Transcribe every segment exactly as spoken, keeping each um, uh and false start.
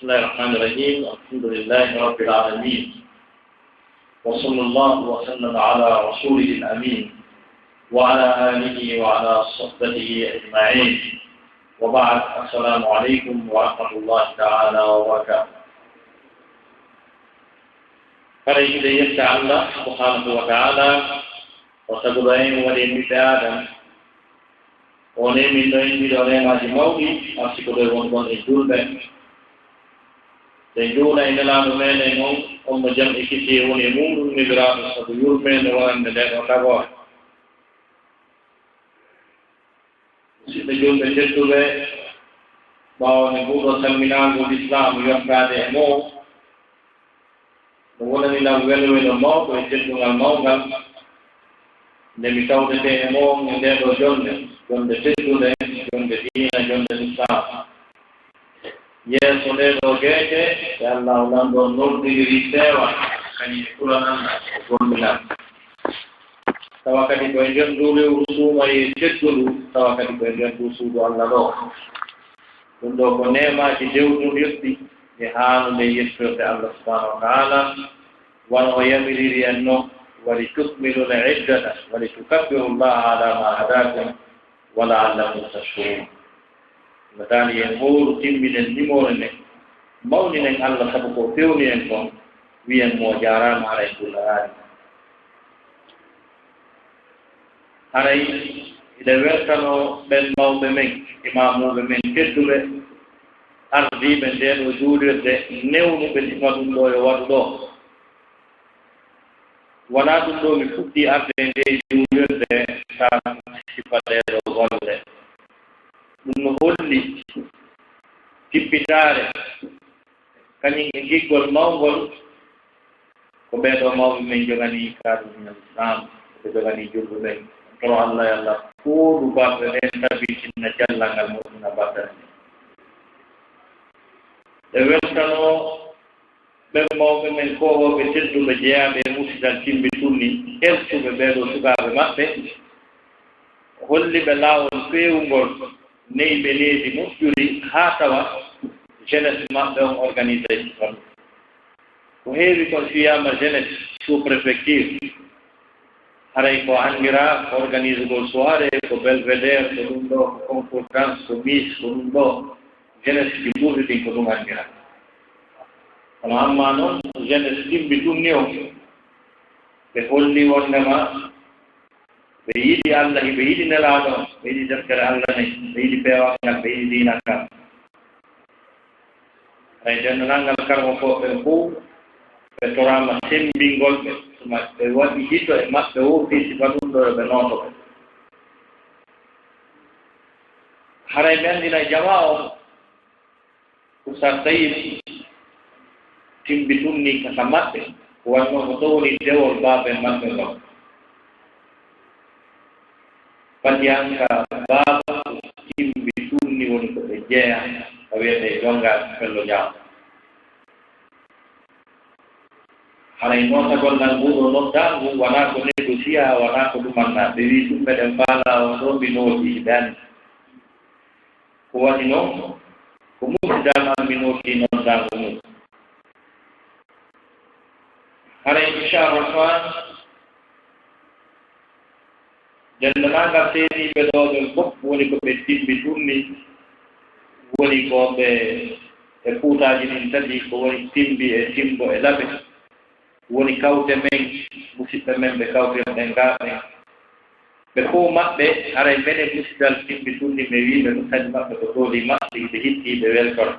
بسم الله الرحمن الرحيم. الحمد لله رب العالمين. وصلى الله وسلم على رسوله الأمين وعلى آله وعلى صحبه أجمعين. وبعد، السلام عليكم ورحمة الله تعالى وبركاته. Kadi hiɗen yetta Allah subhanahu wa ta'ala, o taguɗo en, waɗi en ɓiɓɓe Adam. O neemin ɗo en ɗiɗo neemaaji mawɗi, arsukoɗo en wonɓe en juulɓe. Ɗen juula e Nelaaɗo meɗen on, on mo jam e kisiyee woni e muuɗum, neɓiraaɗo sabu yurmeende wonande ndee ɗoo tagoore. Musidɓe juulɓe tedduɓe, ɓaawo nde nguɗo salminaango Lislaam yottaade e moo, no wonani lan welo welo mawɗo e teddungal mawngal, nde mi tawdetee e moo e ndee ɗoo jonnde, jonnde teddunde, jonnde diina, jonnde Lislaam. Yeeso ɗee ɗoo geece, nde Allaahu Lanɗo noddindiri peewal, kañum e kulol Allah e gollal. Tawa kadi ko e nder nduu lewru suumayee teddundu, tawa kadi ko e nder nduu suudu Allah ɗoo. Ɗum ɗoo ko neemaaji dewdondirɗi ɗi haanuɗen yettirde Allah subhanahu wa ta'ala, wano o yamiriri en non, "Walitukmilu l-iddata, walitukabbiru Llaha ala ma hadakum, wa la'allakum tashkurun." No daali en hooru timminen limoore nden, mawninen Allah sabu ko o fewni en kon, wiyen mo o jaaraama, haray en dullaraali. Haray hiɗen weltanoo ɓen mawɓe men, imaamuuɓe men tedduɓe, ardiiɓe ndee ɗoo juulirde, newnuɓe sifa ɗum ɗoo yo waɗu ɗoo. Wanaa ɗum ɗoo mi fuɗɗii arde e ndee juulirde, kaa sifa ɗee ɗoo golle. Ɗum no holli tippitaare, kañum e giggol mawngol ko ɓee ɗoo mawɓe men joganii kaaɗo diina Lislaam, ɓe joganii juulɓe ɓen. Toro Allah, yo Allah fooɗu barɗe ɗen, tabitina cellal ngal, moƴƴina battane ɗen. Ɓe weltanoo ɓen mawɓe men koohooɓe tedduɓe jeyaaɓe e musidal Timbi Tunni, eltuɓe ɓee ɗoo sukaaɓe maɓɓe, holli ɓe laawol feewungol, neyi ɓe needi moƴƴuɗi haa tawa jeunesse maɓɓe on organisé. Ko heewi kon, so wiyaama jeunesse sous-préfecture, haray ko anndiraa ko organisugol soirée, ko belvédère, ko ɗum ɗoo, ko concours danse, ko Miss, ko ɗum ɗoo. Jeunesse ji ɓurɗi ɗin ko ɗum anndiraa. Kono amma non, jeunesse Timbi Tunni on, ɓe holli wonndema ɓe yiɗi Allah, ɓe yiɗi Nelaaɗo, ɓe yiɗi deftere Allah nden, ɓe yiɗi peewal ngal, ɓe yiɗi diina kan. Haray denndaangal karmokooɓe ɓen fow, ɓe toraama semmbingol ɓe, tuma ɓe waɗi hito e maɓɓe woo fii sifa ɗum ɗoo yo ɓe nooto ɓe. Haray ɓe anndina jamaa on, Oustaz Sayyid Timbi Tunni ka, ka maɓɓe, ko wannoo ko ɗoo woni dewol baaben maɓɓe ngol. Fati an ka baaba Timbi Tunni woni ko ɓe jeyaa, ka wiyetee Jonnga Pello Jaam. Haray nootagol lan nguɗo noddaangu wanaa ko négocier, wanaa ko ɗumannaa. Ɓe wi'i ɗum meɗen faalaa on ɗoo, mbi nootii, ɓe anndi. Ko waɗi non, ko musidal an mi nootii noddaango mum. Haray, inchallah rahman, denndaangal seediiɓe ɗoo ɓen fof woni ko ɓe Timbi Tunni, woni ko ɓe e kuutaaji ɗin tati, ko woni Timbi e Timbo e Laɓe. Woni kawte men, musidɓe men ɓe kawtirɗen gaa ɓen. Ɓe fof maɓɓe, haray menen musidal Timbi Tunni, mi wi'i ɓe ɗum kadi maɓɓe ko dooli maɓɓe, hiɓe hitti, ɓe weltor.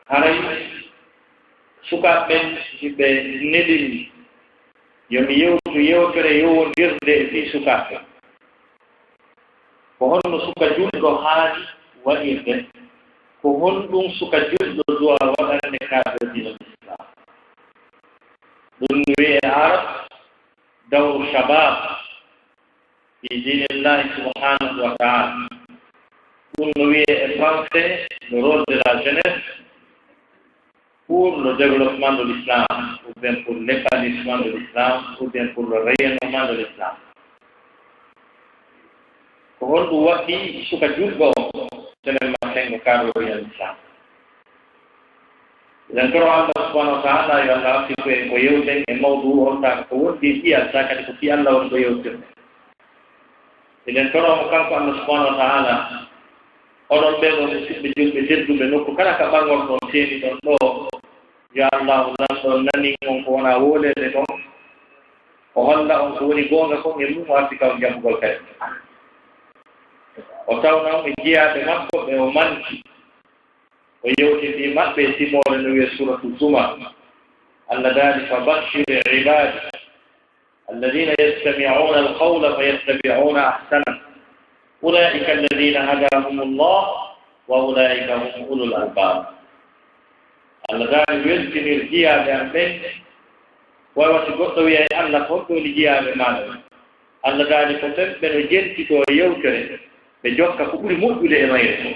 Haray sukaaɓe ɓen, hiɓe nelini yo mi yewtu yewtere yowondirde e fii sukaaɓe ɓen. Ko honno suka julɗo haani waɗirde? Ko honɗum suka julɗo duwa waɗande kaaɗo diina Islaam? Ɗum no wi'ee e Arab, dawru shabab fi diinillahi subhanahu wa ta'ala. Ɗum no wi'ee e français, le rôle de la jeunesse pour le développement de l'islam, ou bien pour l'épanouissement de l'islam, ou bien pour le rayonnement de l'islam. Ko honɗum waɗi suka julɗo on, senen ma senngo kaaroriyan Islam. Eɗen toro Allah subhanahu wa ta'ala yo Allah arsiku en ko yewten e mawdu on, taa ko wondi e ƴiyal, taa kadi ko fii Allah woni ko yewtirten. Eɗen toro mo kanko Allah subhanahu wa ta'ala, oɗon ɓee ɗoo musidɓe julɓe tedduɓe nokku kala ka ɓanngorɗon seeni ɗon ɗoo, yo Allahu lanɗo on nanin on ko wonaa wooleede kon, o holla on ko woni goonga kon, e ɗum o arsika on jaɓugol kadi. O tawna on e jiyaaɓe makko ɓe o manti. O yewtindii maɓɓe e simoore no wi'ee Suuratu Zumar. Allah daali, "Fa bashshir ibaadi alladhiina yastami'uuna al-qawla fa yattabi'uuna ahsanah. Ulaa'ika alladhiina hadaahumullah wa ulaa'ika hum ulul albaab." Allah daali, "Weltinir jiyaaɓe am ɓen." Wawa si goɗɗo wi'ay, "Allah, ko honɓe woni jiyaaɓe maaɗa ɓen?" Allah daali, "Ko ɓen ɓe no jentitoo yewtere, ɓe jokka ko ɓuri moƴƴude e mayre kon."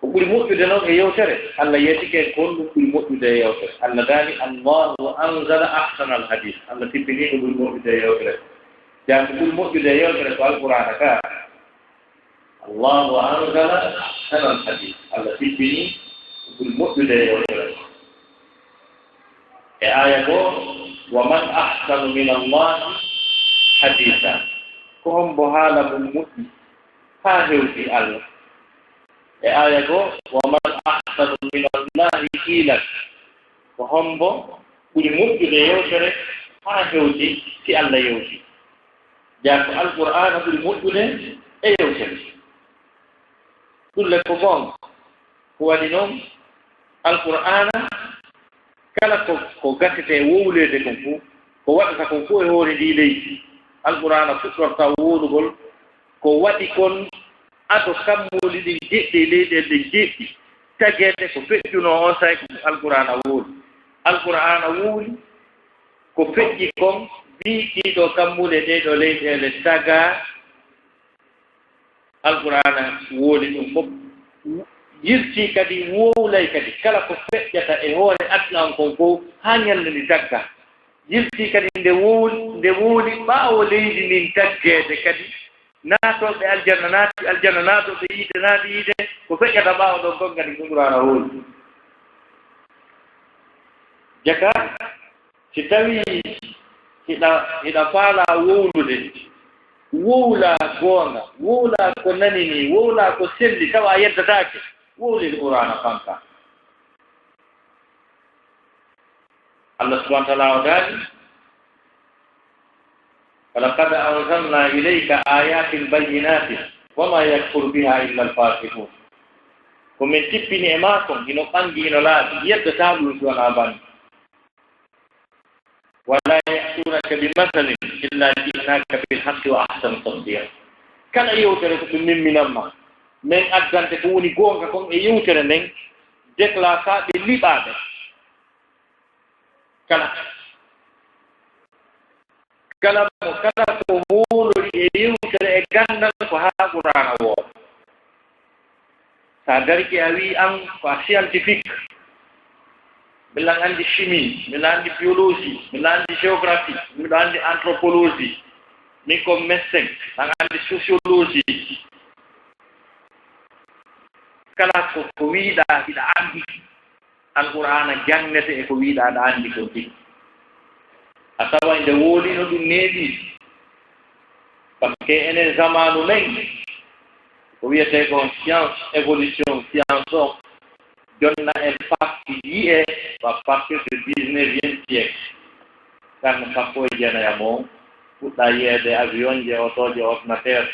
Ko ɓuri moƴƴude non e yewtere, Allah yeetike ko honɗum ɓuri moƴƴude e yewtere. Allah daali, "Allahu anzala ahsanal hadiis." Allah tippinii ko ɓuri moƴƴude e yewtere. Jaa ko ɓuri moƴƴude e yewtere ko Alqur'aana ka. "Allahu anzala ahsanal hadiis." Allah tippinii ko ɓuri moƴƴude e yewtere. E aaya goo, "Wa man ahsanu minallahi hadiisa." Ko hombo haala mun moƴƴi haa hewti Allah? E aaya goo, "Wa man ahsanu minallahi qiilan." Ko hombo ɓuri moƴƴude yewtere haa hewti si Allah yewti? Jaa ko Alqur'aana ɓuri moƴƴude e yewtere. Ɗum le ko goonga. Ko waɗi noon, Alqur'aana, kala ko, ko gasete wowleede kon fof, ko waɗata kon fof e hoore ndii leydi, Alqur'aana fuɗɗorta wowlugol ko waɗi kon ado kammuuli ɗin jeɗɗi e leyɗeele ɗen jeɗɗi, tageede ko feƴƴunoo on saa'i ko Alqur'aana wowli. Alqur'aana wowli ko feƴƴi kon, bii ɗii ɗoo kammuuli e ɗee ɗoo leyɗeele tagaa. Alqur'aana wowli ɗum fof, yiltii kadi, wowlay kadi kala ko feƴƴata e hoore aduna on kon fof haa ñalnde ndi tagga. Yiltii kadi nde wowli, nde wowli ɓaawo leydi ndin taggeede kadi, naatooɓe aljanna naati aljanna, naatooɓe yiite naati yiite, ko feƴƴata ɓaawo ɗon kon kadi ko Alqur'aana wowli. Jaka, si tawii hiɗa, hiɗa faalaa wowlude, wowlaa goonga, wowlaa ko nani nii, wowlaa ko selli, tawa a yeddataake, wowlil Qur'aana fanka. Allah subhanahu wa ta'ala o daali, "Wa laqad anzalna ilayka ayatin bayyinatin wa ma yakfuru biha illa al-fasiqun." Ko min tippini e maa kon, hino ɓangi, hino laaɓi, yeddataa ɗum si wanaa banndi. "Wa la ya'tunaka bi masalin illa ji'naka bil haqqi wa ahsana tafsira." Kala yewtere ko ɓe memminan ma, min addante ko woni goonga kon e yewtere nden, déclassaaɓe, liɓaaɓe. Kala, kala mo, kala ko hoolori e yewtere e ganndal ko haa Qur'aana woo. So a darike a wii an ko a scientifique, mbiɗa anndi chimie, mbiɗa anndi biologie, mbiɗa anndi géographie, mbiɗa anndi anthropologie, min ko médecin, mbiɗa anndi sociologie. Kala ko, ko wiiɗaa hiɗa anndi. Alqur'aana janngete e ko wiiɗaa aɗa anndi kon tigi. A taway nde wowli no ɗum neeɓi. Parce que enen zamaanu men, ko wiyetee kon science évolution, science o, jonna en partie yi'e à partir de dix-neuvième siècle. Karne sappo e jeenayi mo, fuɗɗaa yi'eede avion je, otooje, ordinateur,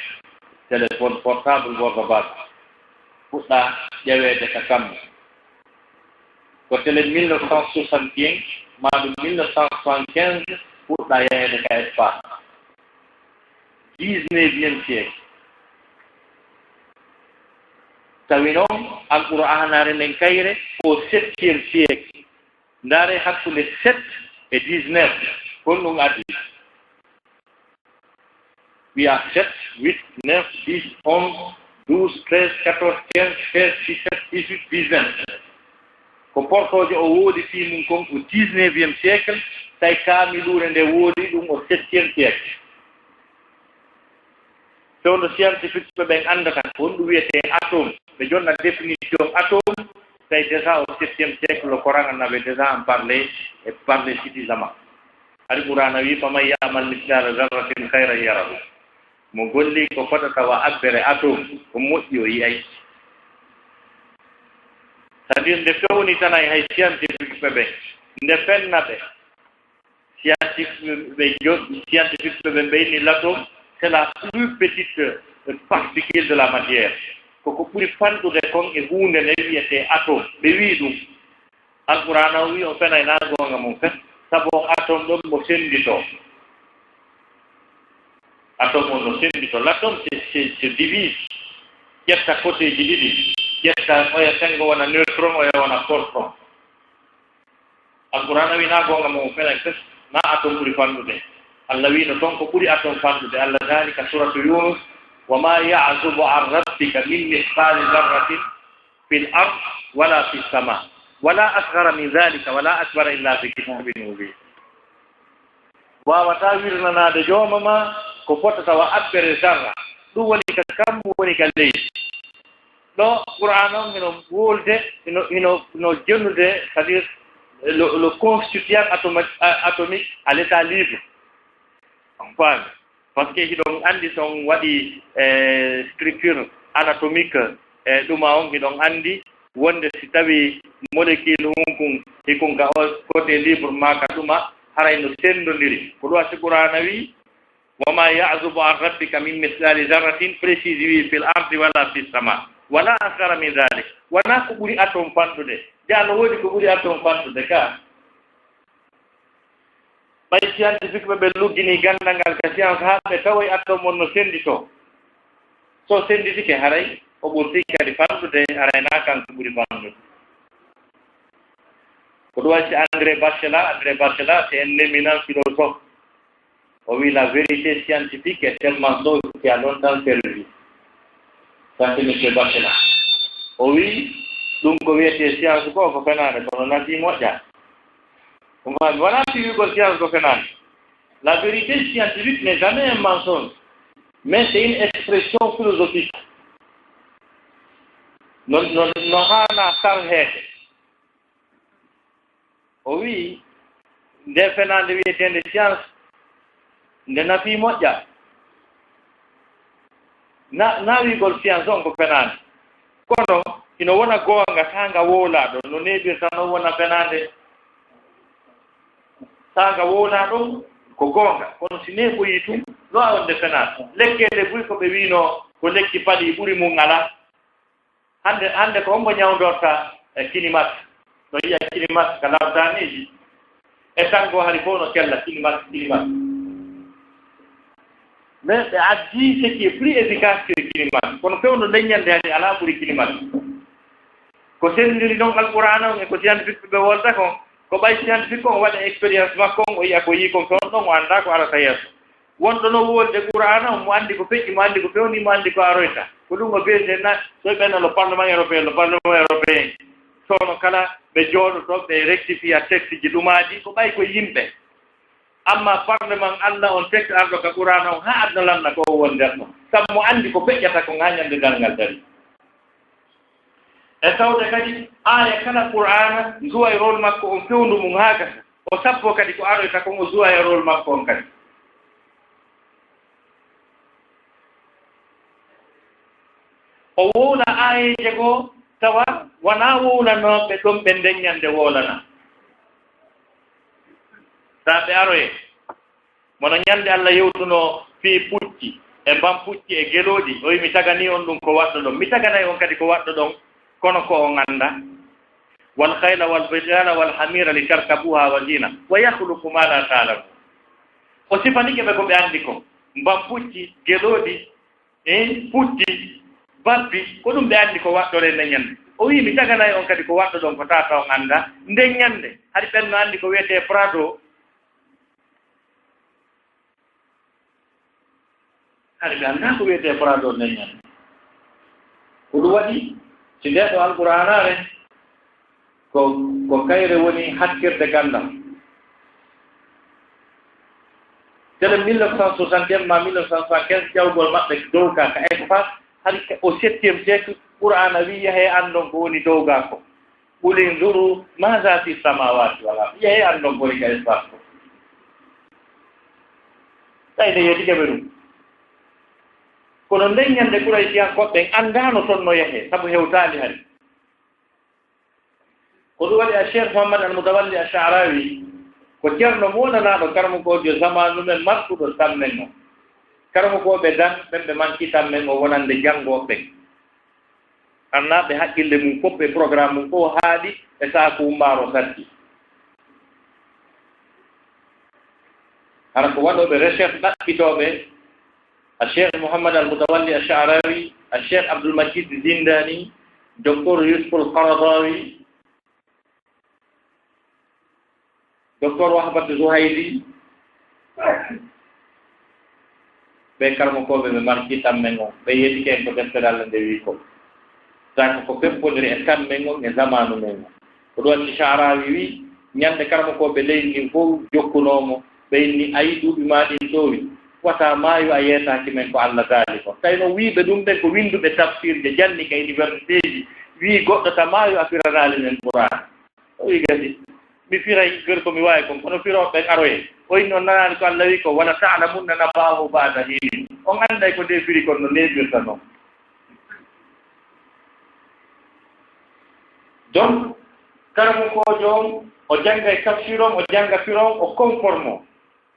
téléphone portable, borda bas. Fuɗɗaa ƴeweede ka kammu. Ko tele mille neuf cent soixante et un, maa ɗum mille neuf cent soixante-quinze, fuɗɗaa yaheede ka espace. Dix-neuvième siècle. Tawi noon, Alqur'aanaare nden kayre, au septième siècle. Ndaaree hakkunde sept e dix-neuf, honɗum adii? Wiyaa sept, huit, neuf, dix, onze, douze, treize, quatorze, quinze, seize, dix-sept, dix-huit, dix-neuf. Ko portoojo o wowli fii mum kon au dix-neuvième siècle, tawi kaamiluure nde wowli ɗum au septième siècle. Fewndo scientifique ɓe ɓen anndata ko honɗum wiyetee atome, ɓe jonna définition atome, tawi déjà au septième siècle, le Coran en avait déjà en parlé et parlé suffisamment. Hari Qur'aana wi: "Faman ya'mal mithqala dharratin khayran yarahu." Mo golli ko fotata wa abbere atome, ko moƴƴi o yi'ay. C'est-à-dire, nde fewnitanay hay scientifique ɓe ɓen, nde fenna ɓe. Scientifique ɓe jo-, scientifique ɓe ɓe mbayni l'atome, c'est la plus petite, euh, particule de la matière. Ko ko ɓuri fanɗude kon e huunde nde wiyetee atome. Ɓe wii ɗum. Alqur'aana o wii on fenay, naa goonga mon fen. Sabu on atome ɗon mo sennditoo. Atome on no sennditoo. L'atome se, se, se divise. Ƴetta koteeji ɗiɗi. Ƴetta oya senngo wona neutron, oya wona protron. Alqur'aana wii naa goonga mo on fenay fes, naa atome ɓuri fanɗude. Allah wiino ton ko ɓuri atome fanɗude. Allah daali ka suuratu Yunus: "Wa ma ya'zubu an rabbika min mithqali dharratin fil ard wala fis sama, wala asghara min dhalika wala akbara illa fi kitabin mubin." Waawataa wirnanaade jooma ma ko fotata wa abbere zarra. Ɗum woni ka kammu, woni ka leydi. Ɗo Qur'aana on hino wolde, hino, hino, hino jonnude, c'est-à-dire le, le constituant atoma-, a-, atomique à l'état libre. On faami? Parce que hiɗon anndi so on waɗi, eh, structure anatomique, eh, ɗuma on, hiɗon anndi wonde si tawi molécule hunkun hikun ka o côté libre maa ka ɗuma, haray no senndondiri. Ko ɗum waɗi si Qur'aana wii: "Wa ma ya'zubu an rabbika min mithqali dharratin", précise wii: "fil ardi wala fis sama, wala asghara min dhalik." Wonaa ko ɓuri atome fanɗude. Jaa no woodi ko ɓuri atome fanɗude ka. Ɓay scientifique ɓe, ɓe lugginii ganndal ngal ka science, haa ɓe tawoy atome on no sennditoo. So sennditike, haray o ɓurtii kadi fanɗude, haray naa kanko ɓuri fanɗude. Ko ɗum waɗi si André Bachelard, André Bachelard, c'est un éminent philosophe. O wii: "La vérité scientifique est tellement sauce qui a longtemps servi." Ça, c'est monsieur Bachelard. O wii: "Ɗum ko wiyetee science ko, ko fenaande, kono nafi moƴƴa." On faami? Wonaa fii wi'ugol science ko fenaande. La vérité scientifique n'est jamais un mensonge, mais c'est une expression philosophique. No, no, no haanaa sarheede. O wii: "Nde fenaande wiyeteende science, nde nafi moƴƴa." Na, na wi'ugol science on ko fenaande. Kono hino wona goonga, taa nga wowlaa ɗon, no neeɓirta non wona fenaande. Taa nga wowlaa ɗon ko goonga, kono si neeɓoyii tun, no a wonde fenaande. Lekkeele buy ko ɓe wiinoo ko lekki palii, ɓuri mun alaa. Hannde, hannde ko hombo ñawndorta e kinimas? No yiya kinimas ka lawtaaniiji. E tanngo hari fof no kella kinimas, kinimas. Mais ɓe addi ce qui est plus efficace que kinimas. Kono fewndo nden ñande hari alaa ɓuri kinimas. Ko senndiri non Alqur'aana on e ko scientifique ɓe wolta kon, ko ɓay scientifique on waɗa expérience makko on, o yiya ko yii kon fewndo ɗon, o anndaa ko arata yeeso. Wonɗo no wolde Qur'aana on, mo anndi ko feƴƴi, mo anndi ko fewni, mo anndi ko aroyta. Ko ɗum o beete na, so ɓen no Parlement européen, no Parlement européen. Soono kala ɓe jooɗoto, ɓe rectifia texte ji ɗumaaji, ko ɓay ko yimɓe. Amma Parlement Allah on, texte arɗo ka Qur'aana on, haa aduna lanna ko o won nder ɗon. Sabu mo anndi ko feƴƴata kon haa ñande darngal dari. E tawde kadi, aaya kala Qur'aana, juwa e rôle makko on fewndu mum haa gasa. O sappo kadi ko aroyta kon, o juwa e rôle makko on kadi. O wowla aayeeje goo, tawa wonaa wowlanooɓe ɗon ɓe nden ñande wowlana. Taa ɓe aroye. Mono ñande Allah yewtunoo fii pucci e mbampucci e gelooɗi, o wi'i, "Mi tagani on ɗum ko waɗɗo ɗon. Mi taganay on kadi ko waɗɗo ɗon, kono ko on anndaa. Wal khayla wal bighala wal hamira li tarkabuha wa zina. Wa yakhluqu ma la ta'lamun." O sifanike ɓe ko ɓe anndi kon. Mbampucci, gelooɗi, e pucci, babbi, ko ɗum ɓe anndi ko waɗɗoree nden ñande. O wi'i, "Mi taganay on kadi ko waɗɗo ɗon ko taa ka on anndaa." Nden ñande, hari ɓen no anndi ko wiyetee Prado. Hari ɓe anndaa ko wiyetee Prado nden ñande. Ko ɗum waɗi, si ndee ɗoo Alqur'aanaare, ko, ko kayre woni hakkirde ganndal. Tele mille neuf cent soixante et un ma mille neuf cent soixante-quinze, ƴawgol maɓɓe dow ka, ka espace, hari ka, au septième siècle, Qur'aana wi, "Yahee anndon ko woni dow ga ko." "Qul inzuru maza fi samawati wal ard." "Yahee anndon ko woni ka espace ko." Tawi nde yeetike ɓe ɗum. Kono nden ñande Quraysiyankooɓe ɓen anndaano toon no yahee, sabu hewtaali hari. Ko ɗum waɗi a Cheikh Mouhammad Al Mutawalli Al Sha'rawi ko ceerno moolanaɗo karamokoojo zamanu men martuɗo tammen o. Karamokooɓe dan ɓen ɓe manki tammen o wonande janngooɓe ɓen. Annaaɓe haqqille mum fof e programme mum fof haaɗi e saha ko wummaaro satti. Hara ko waɗooɓe recherche ɗaɓɓitooɓe a Cheikh Mouhammad Al Mutawalli Al Sha'rawi, a Cheikh Abdul Majid Zindani, Docteur Yusuf Al Qaradawi, Docteur Wahbat Zuhayli, ɓe karamokooɓe ɓe marki tammen o, ɓe yeetike en ko deftere Allah nde wi ko. Tan ko feppodiri e tammen on e zamanu men o. Ko ɗum waɗi Sha'rawi wi, ñande karamokooɓe leydi ndin fof jokkunoo mo, ɓe inni, "Ayi, duuɓi maa ɗin toowi, wata maayu a yeetaaki men ko Allah daali kon." Tawi noon wiiɓe ɗum ɓen ko winnduɓe tafsirje, janni ka universitéji, wii goɗɗo ta maayu a firanaali men Qur'aana. O wii, "Gasi, mi firay, gër ko mi waawi kon, kono firooɓe ɓen aroyee." O inni, "On nanaani ko Allah wii ko, 'Wala ta'lamunna naba'ahu ba'da hiinin'? On annday ko nde firi kon no neeɓirta non." Donc, karamokoojo on, o janngay tafsir on, o jannga firo on, o conforme o,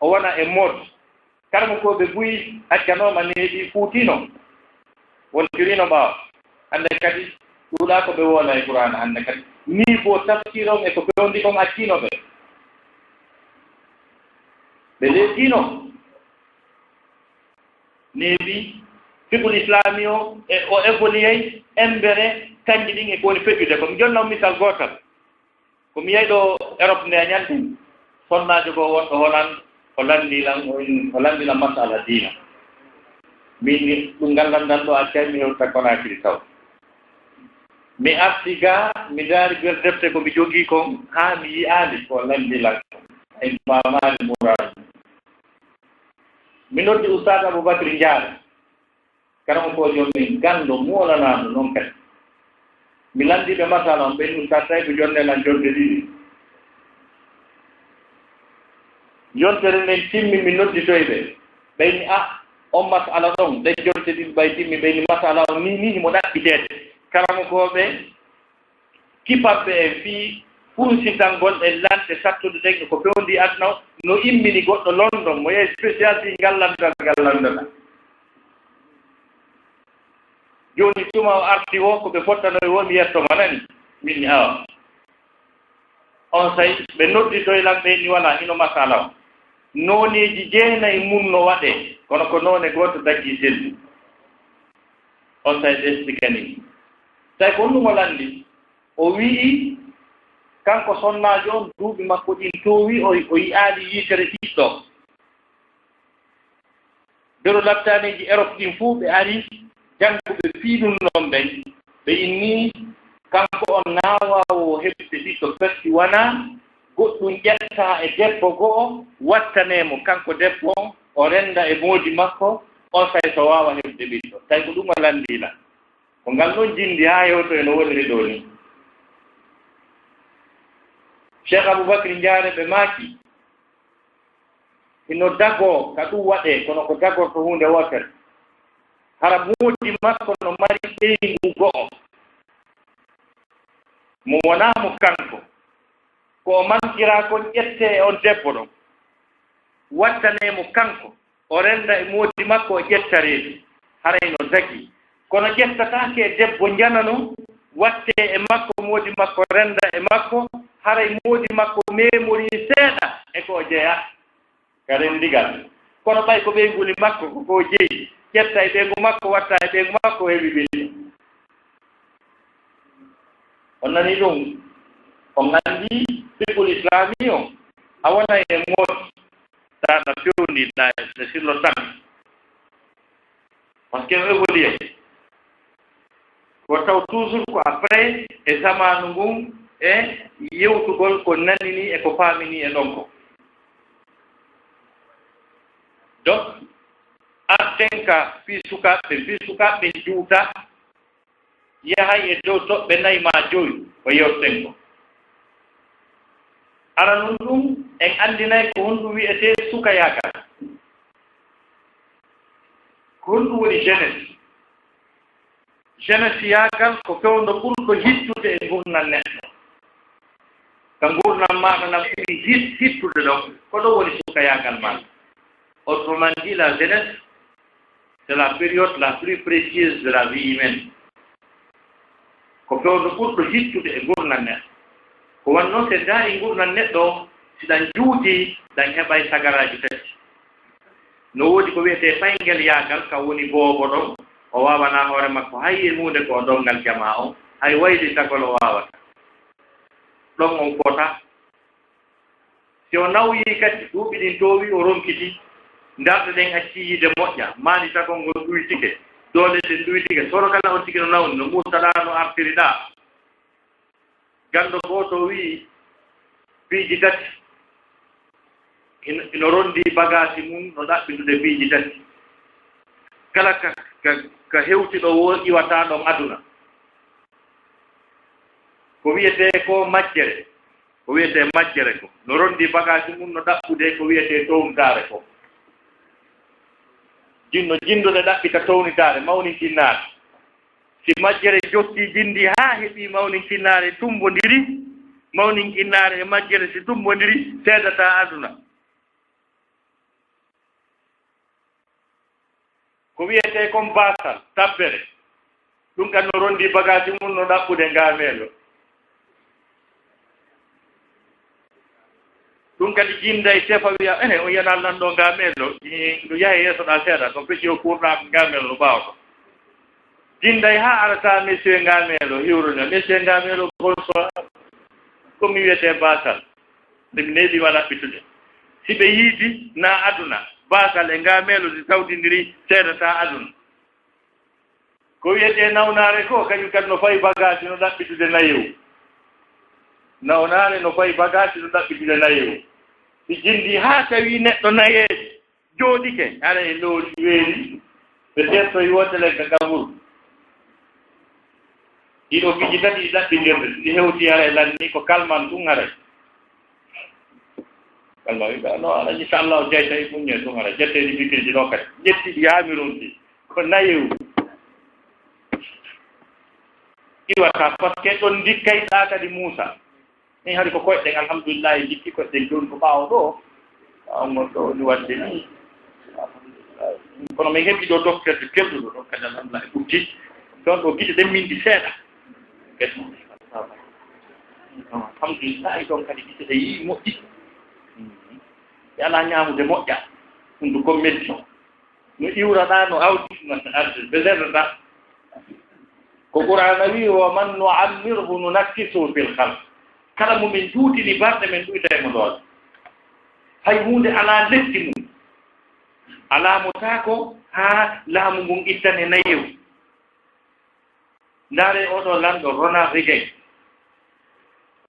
o wona e mode. Karamokooɓe buy accanooma neeɓi fuutiino, wontiriino ɓaawo. Hannde kadi, ɗuuɗaa ko ɓe woola e Qur'aana hannde kadi. Nii ko tafsir on e ko feewndi kon acciino ɓe. Ɓe leeƴiino. Neeɓi, fiqhul islami o, e, o évolué, embere, kanji ɗin e ko woni feƴƴude. Ko mi jonna on misal gootal. Ko mi yahi ɗo Europe nde a ñalɗi, sonnaajo goo wonɗo Hollande, o lanndii lan, o in-, o lanndii lan masala diina. Min ni, ɗum ngal lanndal ɗo accay mi hewta Conakry taw. Mi arti ga, mi ndaari nder defte ko mi jogii kon, haa mi yi'aali ko lanndii lan. Ay faamaali muraadu. Mi noddi Ustaad Abubakri Njaare. Karamokoojo min ganndo moolanaaɗo noon kadi. Mi lanndii ɓe masala on, ɓe ɗum sa tawi ko jonde lan jonde ɗiɗi. Yontere nden timmi, mi nodditoy ɓe. Ɓe ni, "A, on masala ɗon, ɗen jonte ɗiɗi ɓay timmi." Ɓe ni, "Masala on ni, ni himo ɗaɓɓiteede." Karamokooɓe, kipanɓe en fii funsitangol en lanɗe sattude ɗen e ko fewndi aduna o, no immini goɗɗo London, mo yehi spécial fii ngal lanndal, ngal lanndal. Jooni tuma o arti wo, ko ɓe fottanoy wo, mi yetto mo nani. Min ni awa. On say, ɓe nodditoy lan, ɓe ni wala hino masala o. Nooneeji jeenay mun no waɗee, kono ko noone gooto daggi selli. On say ɓe sikani. Tawi ko honɗum o lanndi? O wi'i, kanko sonnaajo on, duuɓi makko ɗin toowi, o, o yi'aali yiitere ɓiɗɗo. Dero lattaneeji Erop ɗin fuu, ɓe ari jannguɓe fii ɗum non ɓen. Ɓe inni, kanko on naa waawo heɓde ɓiɗɗo, firti wanaa goɗɗum ƴettaa e debbo go'o, wattanee mo kanko debbo on, o rennda e moodi makko, on say so waawa heɓde ɓiɗɗo. Tawi ko ɗum o lanndii la. Ko ngal ɗon jinndi haa hewto e no woniri ɗoo ni. Cheikh Aboubacry Njaare ɓe maaki, hino dagoo ka ɗum waɗee, kono ko dagorto huunde wootere. Hara moodi makko no mari ɓeyngu go'o, mo wonaa mo kanko. Ko o mankiraa kon ƴettee e on debbo ɗon, wattanee mo kanko, o rennda e moodi makko, o ƴetta reedu, haray no dagii. Kono ƴettataake e debbo njanano, wattee e makko, moodi makko rennda e makko, haray moodi makko meemorii seeɗa e ko o jeyaa ka renndigal. Kono ɓay ko ɓeyngu ni makko, ko ko o jeyi, ƴetta e ɓeyngu makko, watta e ɓeyngu makko, o heɓi ɓiɗɗo. On nanii ɗum? On anndi fiqhul islami o, a wonay e moodi, tawa ɗa fewndi, ɗa, ɗa sillo tan. Parce que no évolué. Ko taw toujours ko après e zamaanu ngun e yewtugol ko nanini e ko faamini e ɗon ko. Donc, arten ka fii sukaaɓe ɓen, fii sukaaɓe ɓen juuta, yahay e dow toɓɓe nayi maa jowi ko yewteten ko. Aranun ɗun, en anndinay ko honɗun wi'etee sukayaagal. Ko honɗun woni jeunesse? Jeunesse yaagal ko fewndo ɓurɗo hittude e ngurndan neɗɗo. Ka ngurndan maaɗa na ɓuri hit-, hittude ɗon, ko ɗon woni sukayaagal maaɗa. Autrement dit, la jeunesse, c'est la période la plus précieuse de la vie humaine. Ko fewndo ɓurɗo hittude e ngurndan neɗɗo. Ko wonno si en ndaari ngurndan neɗɗo, si ɗan juuti, ɗan heɓay sagaraaji tati. No woodi ko wi'etee payngel yaagal, ka woni boobo ɗon, o waawanaa hoore makko hay e huunde ko o donngal jamaa on, hay waylitagol o waawataa. Ɗon on fota. Si o nawyii kadi, duuɓi ɗin toowii, o ronkiti, darɗe ɗen accii yiide moƴƴa, maanditagol ngol ɗuytike, doole ɗen ɗuytike, soro kala on tigi no nawni, no Muusa ɗaa, no artiri ɗaa. Ganndo gooto wi'i, piiji tati, hin-, hino ronndii bagaasi mun no ɗaɓɓitude piiji tati. Kala ka, ka, ka hewti ɗo wo-, iwata ɗon aduna. Ko wi'etee ko majjere, ko wi'etee majjere ko no ronndii bagaasi mun no ɗaɓɓude ko wi'etee townitaare ko. Jinno, jinndo ɗe ɗaɓɓita townitaare, mawninkinnaare. Si majjere jottii jinndi haa heɓii mawninkinnaare, tummbondiri, mawninkinnaare e majjere si tummbondiri, seedataa aduna. Ko wi'etee kon baasal, tabbere. Ɗun kan no ronndii bagaasi mun no ɗaɓɓude ngaameelo. Ɗun kadi jinnday tefa wi'a, "Ene, on yi'anaa lanɗo ngaameelo?" Ii, no yaha yeeso ɗaa seeɗa, ko feƴƴi o kuurɗaa ngaameelo no ɓaawo ɗon. Jinnday haa arata monsieur ngaameelo, hiwruna, "Monsieur ngaameelo, bonsoir. Ko mi wi'etee baasal. Nde mi neeɓii ma ɗaɓɓitude." Si ɓe yiidi, naa aduna, baasal e ngaameelo si tawtindiri, seedataa aduna. Ko wi'etee nawnaare ko, kañum kadi no fawi bagaasi no ɗaɓɓitude nayewu. Nawnaare no fawi bagaasi no ɗaɓɓitude nayewu. Si jinndii haa tawi neɗɗo nayeejo jooɗike, hara e lowri weeri, ɓe teettoyi wootere ka kaburu. Ɗiɗo piiji tati ɗi ɗaɓɓindirde, si ɗi hewtii hara e lanni ko kalman tun hara. Kalman wi'ude, "No, ala, inchallah, o jeyta e muññe tun hara, ƴettee ɗi bikirji ɗo kadi." Ƴetti ɗi haa mi ronki. Ko nayewu. Iwata, parce que ɗon ndikkayɗaa kadi Muusa. Min hari ko koyɗen, alhamdulillahi, jikki koyɗen jooni ko ɓaawo ɗo. Ɓaawo ngol ɗo ni waɗde ni. Alhamdulillahi. Kono min heɓi ɗo docteur de kelɗo ɗo, ɗon kadi alhamdulillahi ɓurti. Ɗon ɗo gite ɗen min ndi seeɗa. Alhamdulillahi, ɗon kadi gite ɗe yii moƴƴi. Ɓe alaa ñaamude moƴƴa. Hunduko metti. No iwraɗaa, no awdi, no arde, ɓe seeɗata. Ko Qur'aana wi'i, "Wa man nu'ammirhu nunakkishu fil khalq." Kala mo min juutini balɗe, min ɗuytay mo doole. Hay huunde alaa lekki mum. Alaa mo taako haa laamu ngun ittane nayewu. Ndaaree oo ɗoo lanɗo Ronald Reagan.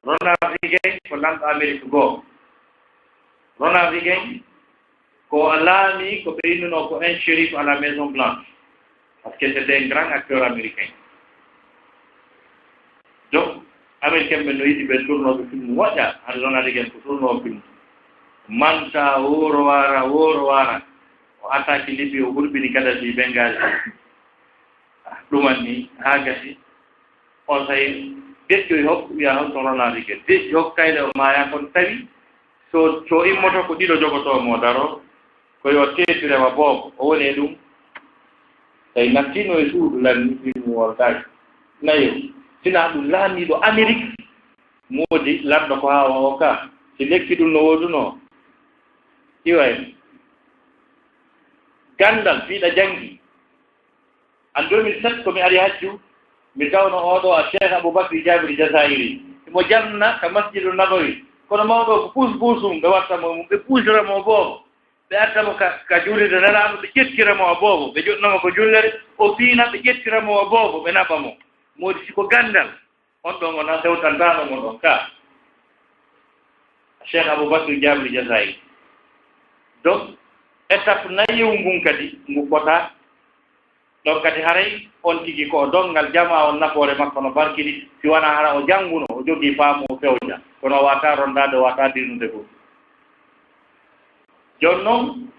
Ronald Reagan ko lanɗo Amerik goo. Ronald Reagan ko o laamii ko ɓe innunoo ko un shérif à la Maison Blanche. Parce que c'était un grand acteur américain. Donc, Américain ɓe no yiɗi ɓe tournooɓe film moƴƴa, hannde Ronald Reagan ko tournoowo film. Manta, wooro waara, wooro waara. O attaque Libye, o hurɓini Kadhafi Benghazi. Ɗuman ni, haa gasi. On say, deƴƴo e hokku, wi'a hon ton Ronald Reagan. Deƴƴo hokku kayle o maaya, kono tawi so, so immoto ko ɗiɗo jogotoo mo daro, ko yo teetire ma boobo, o woni e ɗum. Tawi nattiino e suudu lanni, min mo woldaaki. Nayo, sinaa ɗum laamiiɗo Amerik, moodi lanɗo ko haa o ka. Si lekki ɗum no woodunoo, iwa en. Ganndal, fiiɗa janngi. En deux mille sept, ko mi ari hajju, mi tawno oo ɗoo a Cheikh Aboubacry Jabir Jazairi. Himo janna ka Masjidu Nabawi. Kono mawɗo ko puus puusum, ɓe watta mo, ɓe puusira mo boobo. Ɓe adda mo ka, ka juulirde Nelaaɗo, ɓe ƴettira mo a boobo. Ɓe joɗna mo ko jullere, o fiina, ɓe ƴettira mo a boobo, ɓe naɓa mo. Moodi si ko ganndal, on ɗon on a sewtantaano mo ɗon ka. Cheikh Aboubacry Jabir Jazairi. Donc, Étape nayewu ngun kadi, ngu fota. Ɗon kadi haray on tigi ko o donngal jamaa on nafoore makko no barkini, si wanaa hara o jannguno, o jogii faamu o fewja. Kono o waawataa ronndaade, o waawataa dirnude goɗɗum. Jooni non,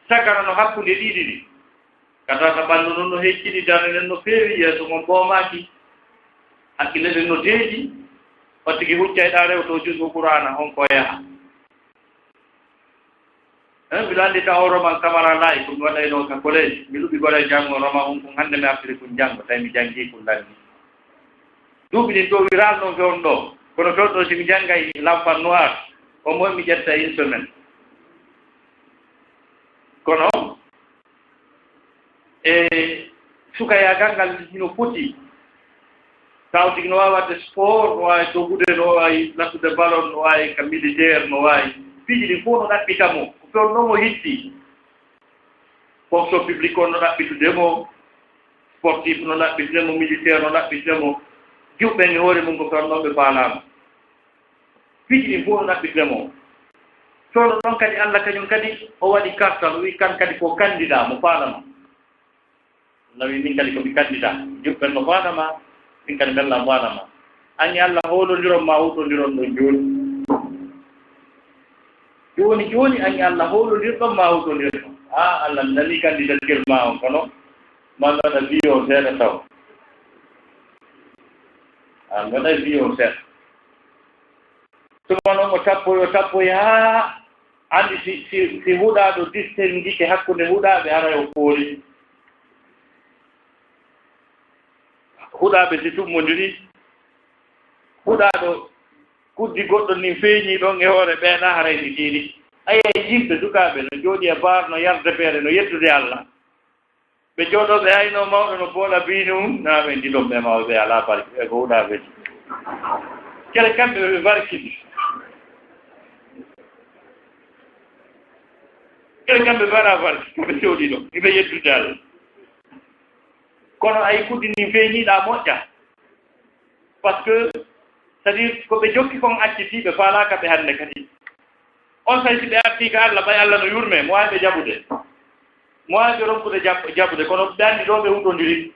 sagara no hakkunde ɗiɗi ɗi. Ka tawata ɓanndu ndun no heccini, darnde nden no feewi, yeeso ngon ɓoomaaki, hakkille ɗen no deeƴi, on tigi huccay ɗaa rewtoo juzu Qur'aana on ko yaha. Eh, miɗo anndi taw o roman Camara Laye, ko mi waɗaynoo ka collège. Mi luɓi gore janngo, roma on kun hannde mi artiri kun janngo, tawi mi janngii kun lanni. Duuɓi ɗin ɗoo wiraali non fewndo ɗoo. Kono fewndo ɗoo si mi janngay L'Enfant Noir, au moins mi ƴetta une semaine. Kono, e sukayaagal ngal hino foti. Taw tigi no waawi waɗde sport, no waawi dogude, no waawi nattude ballon, no waawi ka militaire, no waawi. Piiji ɗin fof no ɗaɓɓita mo. Ko toon ɗon o hitti. Fonction publique on no ɗaɓɓitude mo, sportif no ɗaɓɓitude mo, militaire no ɗaɓɓitude mo. Juɓɓen e hoore mum ko toon ɗon ɓe paalaama. Piiji ɗin fof no ɗaɓɓitude mo. Coono ɗon kadi Allah kañum kadi o waɗi kartal, o wi kan kadi ko candidat mo faalama. Allah wi min kadi ko mi candidat. Juɓɓen no faalama, min kadi mbella faalama. An e Allah hoolondiron ma huutondiron ɗon jooni. Jooni jooni an e Allah hoolondirɗon ma huutondirɗon. Ha Allah nani candidature ma on kono ma mi waɗa viyon seeɗa taw. A mi waɗa viyon seeɗa. Tuma noon o tappoy, o tappoy haa anndi si, si, si huɗaaɗo distinguike hakkunde huɗaaɓe haray o foori. Huɗaaɓe si tummondiri, huɗaaɗo kuddi goɗɗo nin feeñii ɗon e hoore ɓee na haray ndi tiiɗi. Ayi, yimɓe sukaaɓe no jooɗi e baar, no yarde feere, no yettude Allah. Ɓe jooɗoo, ɓe aynoo mawɗo no booɗa biini mum, naa ɓe ndi ɗon ɓe mawɓe ɓe alaa barki, ɓe ko huɗaaɓe. Kere kamɓe ɓe barki ndi. Kere kamɓe ɓe alaa barki, kamɓe jooɗii ɗon, iɓe yettude Allah. Kono ayi kuddi ndin feeñiiɗaa moƴƴa. Parce que, c'est-à-dire, ko ɓe jokki kon acciti, ɓe faalaaka ɓe hannde kadi. On say si ɓe artii ka Allah, ɓay Allah no yurmee, mo waawi ɓe jaɓude. Mo waawi ɓe ronkude jaɓ-, jaɓude, kono ɓe anndi ɗo ɓe huutondiri.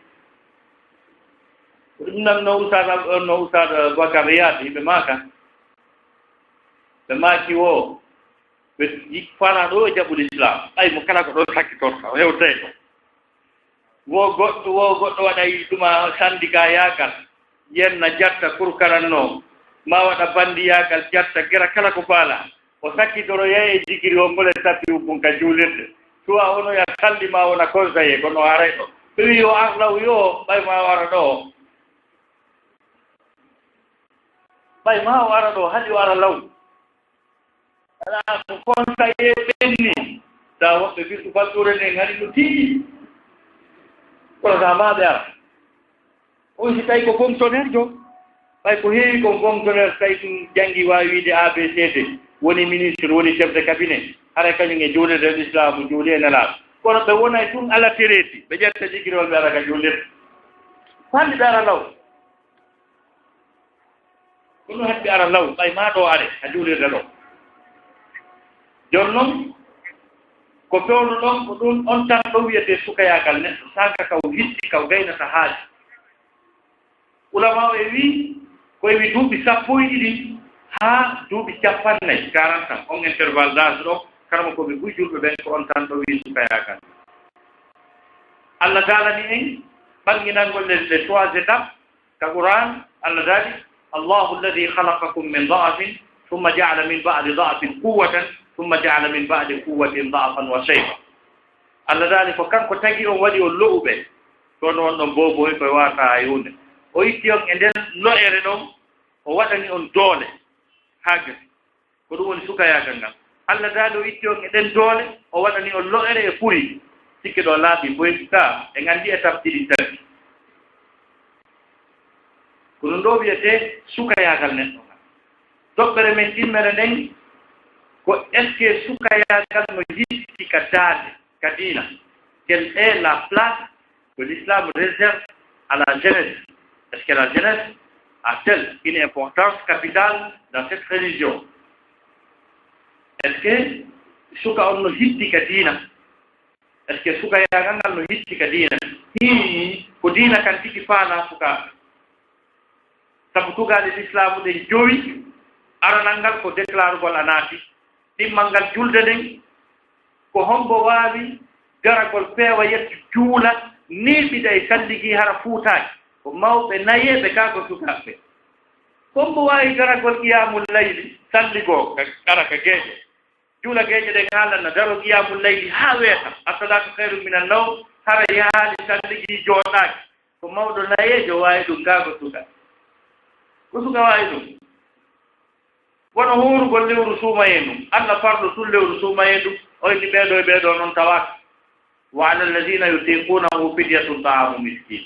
Ko ɗum nan no Ustaad Al-, no Ustaad Bakar Riyaad, yimɓe maaka. Ɓe maaki wo, ɓe yi-, faalaa ɗo e jaɓude Islaam. Ɓay mo kala ko ɗo sakkitorta, o hewtay ɗo. Wo goɗɗo, wo goɗɗo waɗay ɗuma sandika yaagal, yenna jatta kurkaranno, ma waɗa bandi yaagal jatta gera kala ko faala. O sakkitoro yaye jigiri o mbole tapi ubbun ka juulirde. Suwa ono ya salli ma wona conseiller, kono haray ɗo. Ɓe wi yo ar law yo, ɓay ma o ara ɗo. Ɓay ma o ara ɗo, haɗi o ara law. Alaa ko conseiller ɓenni. Sa woɓɓe ɓiɗɗo fattuure nden hari no tiiɗi. Kono sa ma ɓe ara. On si tawi ko fonctionnaire jo. Ɓay ko heewi kon fonctionnaire tawi ɗum janngi waawi wiide A B C D. Woni ministre, woni chef de cabinet. Haray kañum e juulirde e Islaamu juuli e nelaaɗo. Kono ɓe wonay ɗum ala tereeti. Ɓe ƴetta jigirol ɓe ara ka juulirde. Fanɗi ɓe ara law. Ko ɗum haɗi ɓe ara law, ɓay maa ɗo are, a juulirde ɗo. Jooni noon, ko fewndo ɗon, ko ɗum on tan ɗo wiyetee sukayaagal neɗɗo, saaka ka o hitti, ka o gaynata haaju. Ulama o e wii, ko e wii duuɓi sappo e ɗiɗi haa duuɓi cappannayi, quarante ans, on intervalle d'âge ɗo, karamokooɓe buy julɓe ɓen, ko on tan ɗo wii sukayaagal. Allah daalani en ɓannginangol les, les trois étapes, Ka Qur'an, Allah daali, "Allahu alladhi khalaqakum min da'fin, thumma ja'ala min ba'di da'fin quwwatan, thumma ja'ala min ba'di quwwatin da'fan wa shayba." Allah daali ko kanko tagi on, waɗi on lo'uɓe. Kono on ɗon boobo hoy koye waata hay huunde. O itti on e nden lo'ere ɗon, o waɗani on doole. Haa gasi. Ko ɗum woni sukayaagal ngal. Allah daali o itti on e ɗen doole, o waɗani on lo'ere e furi. Sikke ɗo laaɓi boy ka, en anndi étape ɗiɗi tati. Ko ɗum ɗo wiyetee sukayaagal neɗɗo ngal. Toɓɓere men ɗimmere nden ko est-ce que sukayaagal no hitti ka daande, ka diina? Quelle est la place que l'islam réserve à la jeunesse? Est-ce que la jeunesse a-t-elle une importance capitale dans cette religion? Est-ce que Suka on no hitti ka diina. Est-ce que sukayaagal ngal no hitti ka diina? Hii, ko diina kan tigi faalaa sukaaɓe. Sabu tugaale lislaamu ɗen jowi, aranal ngal ko déclarugol a naati, ɗimmal ngal julde nden, ko hombo waawi garagol peewa yettu juula, neeɓida e salligi hara fuutaaki, ko mawɓe nayeeɓe kaa ko sukaaɓe. Hombo waawi garagol qiyaamul layli, salligoo ka, ara ka geeƴe, juula geeƴe ɗen haalanna, daro qiyaamul layli haa weeta, as-salaatu khayrun minan nawm, hara yahaali salligi jooɗaaki, ko mawɗo nayeejo waawi ɗum kaa ko suka? Ko suka waawi ɗum? Wano hoorugol lewru suumayee ndun. Alla farlu tun lewru suumayee ndun, o inni ɓeeɗo e ɓeeɗo non tawaaka. Wa ala alladhina yutiqunahu fidyatun ta'amu miskin.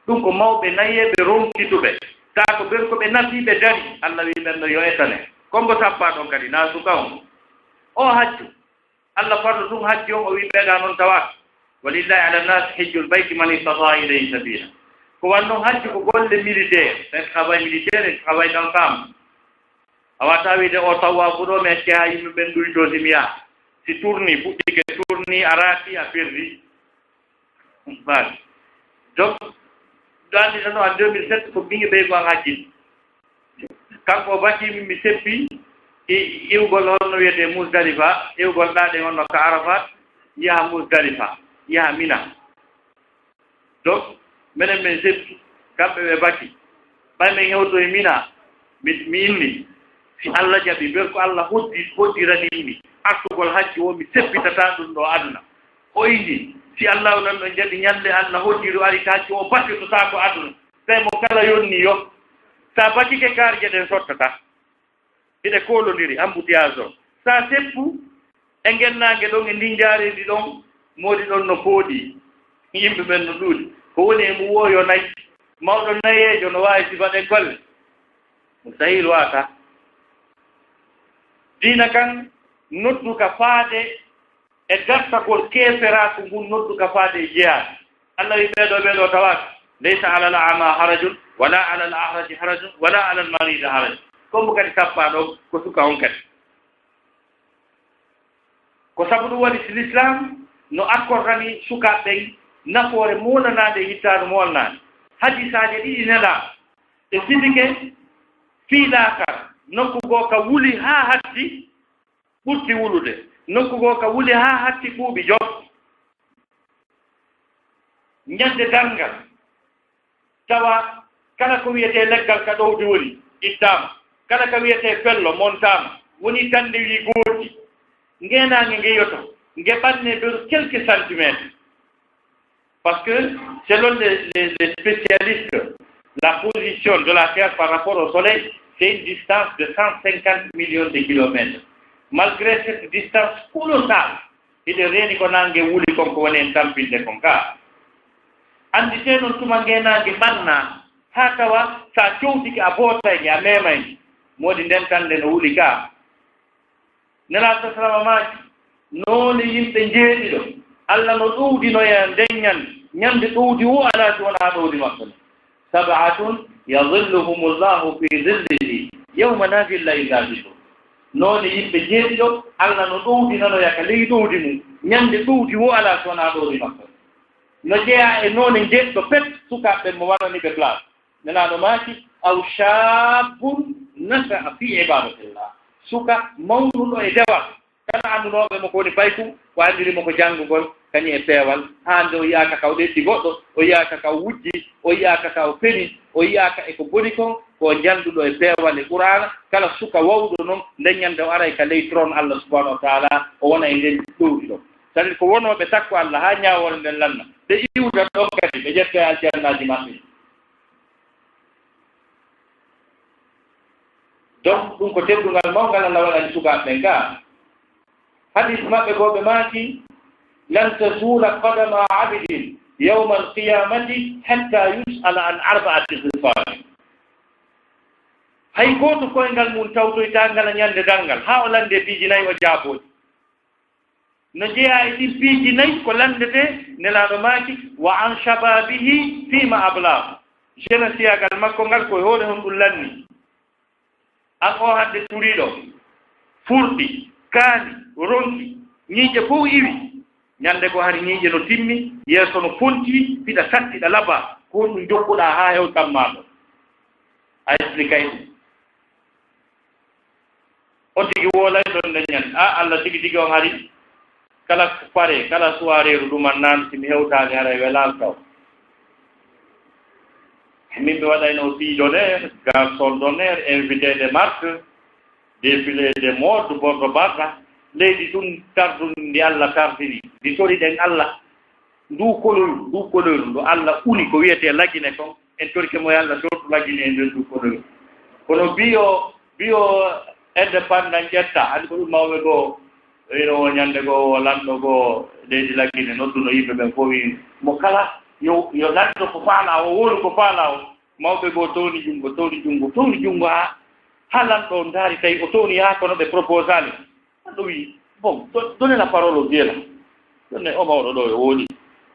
Ɗum ko mawɓe nayeeɓe ronkituɓe. Taa ko ɓen ko ɓe nafiiɓe dari, Alla wi'i ɓen ɗon yo etane. Ko mbo sappaa ɗon kadi, naa suka on. O hajju. Alla farlu ɗum hajji on, o wi'i ɓeeɗa non tawaaka. Walillahi ala nnaasi hijjul bayti man istata'a ilayhi sabila. Ko wan non hajji ko golle militaire, un travail militaire, un travail d'ensemble. A wata wiide o tawaafu ɗo, mi acci haa yimɓe ɓen ɗuyto si mi yaha. Si tourni, fuɗɗike tourni, a raati, a perdi. Basi. Donc, ɗo anndi tan o an deux mille sept ko ɓiŋe ɓey ko an hajji. Kanko o bati min mi seppi i-, iwgol honno wiyetee Musdalifa, iwgol ɗaaɗe honno ka Arafat, yaha Musdalifa, yaha Mina. Donc, menen min seppi, kamɓe ɓe bati. Ɓay min hewto e Mina, mi, mi inni, si Alla jaɓi, ɓen ko Alla hoddi, hoddirani mi artugol hajji o, mi seppitata ɗum ɗo aduna. O inni, si Alla o nan ɗon jaɓi ñande Alla hoddiri o ari ka hajji o, battitotaako aduna. Tawi mo kala yonni yo. Sa bakike, karje ɗen sottata. Hiɗe koolondiri, embouteillage o. Sa seppu, e ngennaange ɗon, e ndin njaarendi ɗon, moodi ɗon no pooɗi. Yimɓe ɓen no ɗuuɗi. Ko woni e mum wo yo nay. Mawɗo nayeejo no waawi sifa ɗen golle. Mustahil waata. Diina kan noddu ka faade e dartagol keeferaaku ngun, noddu ka faade e jeyaa. Alla wi ɓeeɗo, ɓeeɗo tawaaka. Laysa alal a'ma harajun, wala alal a'raji harajun, wala alal maridi harajun. Ko mbo kadi sappaaɗo ko suka on kadi. Ko sabu ɗum waɗi si Lislaam no accordani sukaaɓe ɓen nafoore moolanaande e yittaandu moolanaande. Hadiisaaje ɗiɗi nelaa e sifike fii laakara, nokku goo ka wuli haa hatti, ɓurti wulude. Nokku goo ka wuli haa hatti ɓuuɓi jof. Ñande darngal, tawa kala ko wiyetee leggal ka ɗowdi woni, ittaama. Kala ka wiyetee fello, montaama. Woni tannde wi gooti. Ngeenaange nge yoto, nge ɓanne beru quelques centimètres. Parce que, selon les, les, les spécialistes, la position de la Terre par rapport au Soleil, c'est une distance de cent cinquante millions de kilomètres. Malgré cette distance colossale, hiɗen reeni ko naange wuli kon, ko woni en tampinde kon ka. Annditee non tuma ngeenaange ɓanna, haa tawa sa cowtike a bootay nge, a meemay nge. Moodi nden tannde no wuli ka. Nelaaɗo sallallahu alaihi wasallam maaki, noone yimɓe njeeɗiɗo, Alla no ɗowdinoya nden ñande, ñande ɗowdi wo alaa si wonaa ɗowdi maɓɓe. Sab'atun yadhilluhumullahu fi dhillihi yawma la dhilla illa dhilluh. Noone yimɓe njeeɗiɗo, Alla no ɗowdinanoya ka ley ɗowdi mum, ñande ɗowdi wo alaa si wonaa ɗowdi maɓɓe. No jeyaa e noone njeeɗiɗo pet, sukaaɓe ɓen mo waɗani ɓe place. Nelaaɗo maaki, aw shabbun nasha'a fi ibadatillah. Suka mawnuɗo e dewal. Kala annduɗo ɓe mo ko woni payku, o anndiri mo ko janngugol, kañum e peewal. Haa nde o yi'aaka ka o ɗeɗɗi goɗɗo, o yi'aaka ka o wujji, o yi'aaka ka o feni, o yi'aaka e ko boni kon, ko o njannduɗo e peewal e Qur'aana. Kala suka wawɗo non, nden ñande o aray ka ley trône Allah subhanahu wa ta'ala, o wona e nden ɗowdi ɗon. C'est-à-dire ko wonooɓe takko Allah haa ñaawoore nden lanna. Ɓe iwda ɗon kadi, ɓe ƴetta e aljannaaji maɓɓe. Donc, ɗum ko teddungal mawngal Allah waɗani sukaaɓe ɓen gaa. Hadis maɓɓe goo ɓe maaki, "Lan tazula qadama abdin yawmal qiyamati hatta yus'ala an arba'ati khisal." Hay gooto koyngal mum tawtoytaa ngal ñande darngal, haa o lande piiji nayi o jaabooji. No jeyaa e ɗin piiji nayi ko lanndetee, Nelaaɗo maaki, "Wa an shababihi fima ablah." Jeunesse yagal makko ngal, ko e hoore honɗum lanni? An o hannde turiiɗo, furɗi, kaani, ronki, Ñiiƴe fof iwi. Ñande goo hari ñiiƴe no timmi, yeeso no fonti, hiɗa satti, hiɗa laba. Ko honɗum jokkuɗaa haa hewtan maa ɗoo? A expliquay ɗum. On tigi woo lay ɗon nde ñande. A, Alla tigi tigi on hari. Kala pare, kala soirée ɗum an naan, si mi hewtaali haray welaali taw. Min mi waɗayno fille d'honneur, garçon d'honneur, invité de marque, défilé de mode, bordo barda. Leydi tun tardun ndi Alla tardini, ndi toriɗen Alla. Ndu koloru, ndu koloru, ndu Alla uni ko wiyetee Lagine kon, en torike mo yo Alla tortu Lagine e nder ndu koloru. Kono biyo, biyo indépendant ƴetta, andi ko ɗum mawɓe goo, ino o ñande goo, o lanɗo goo, leydi Lagine, nodduno yimɓe ɓen fof, wi mo kala, yo, yo lanɗo ko faalaa o, wowlu ko faalaa o. Mawɓe goo towni junngo, towni junngo, towni junngo haa, haa lanɗo o ndaari tawi o towni haa kono ɓe proposaali. Lanɗo wi, bon, do-, donnez la parole au vieux là. Donnez o mawɗo ɗo e woodi.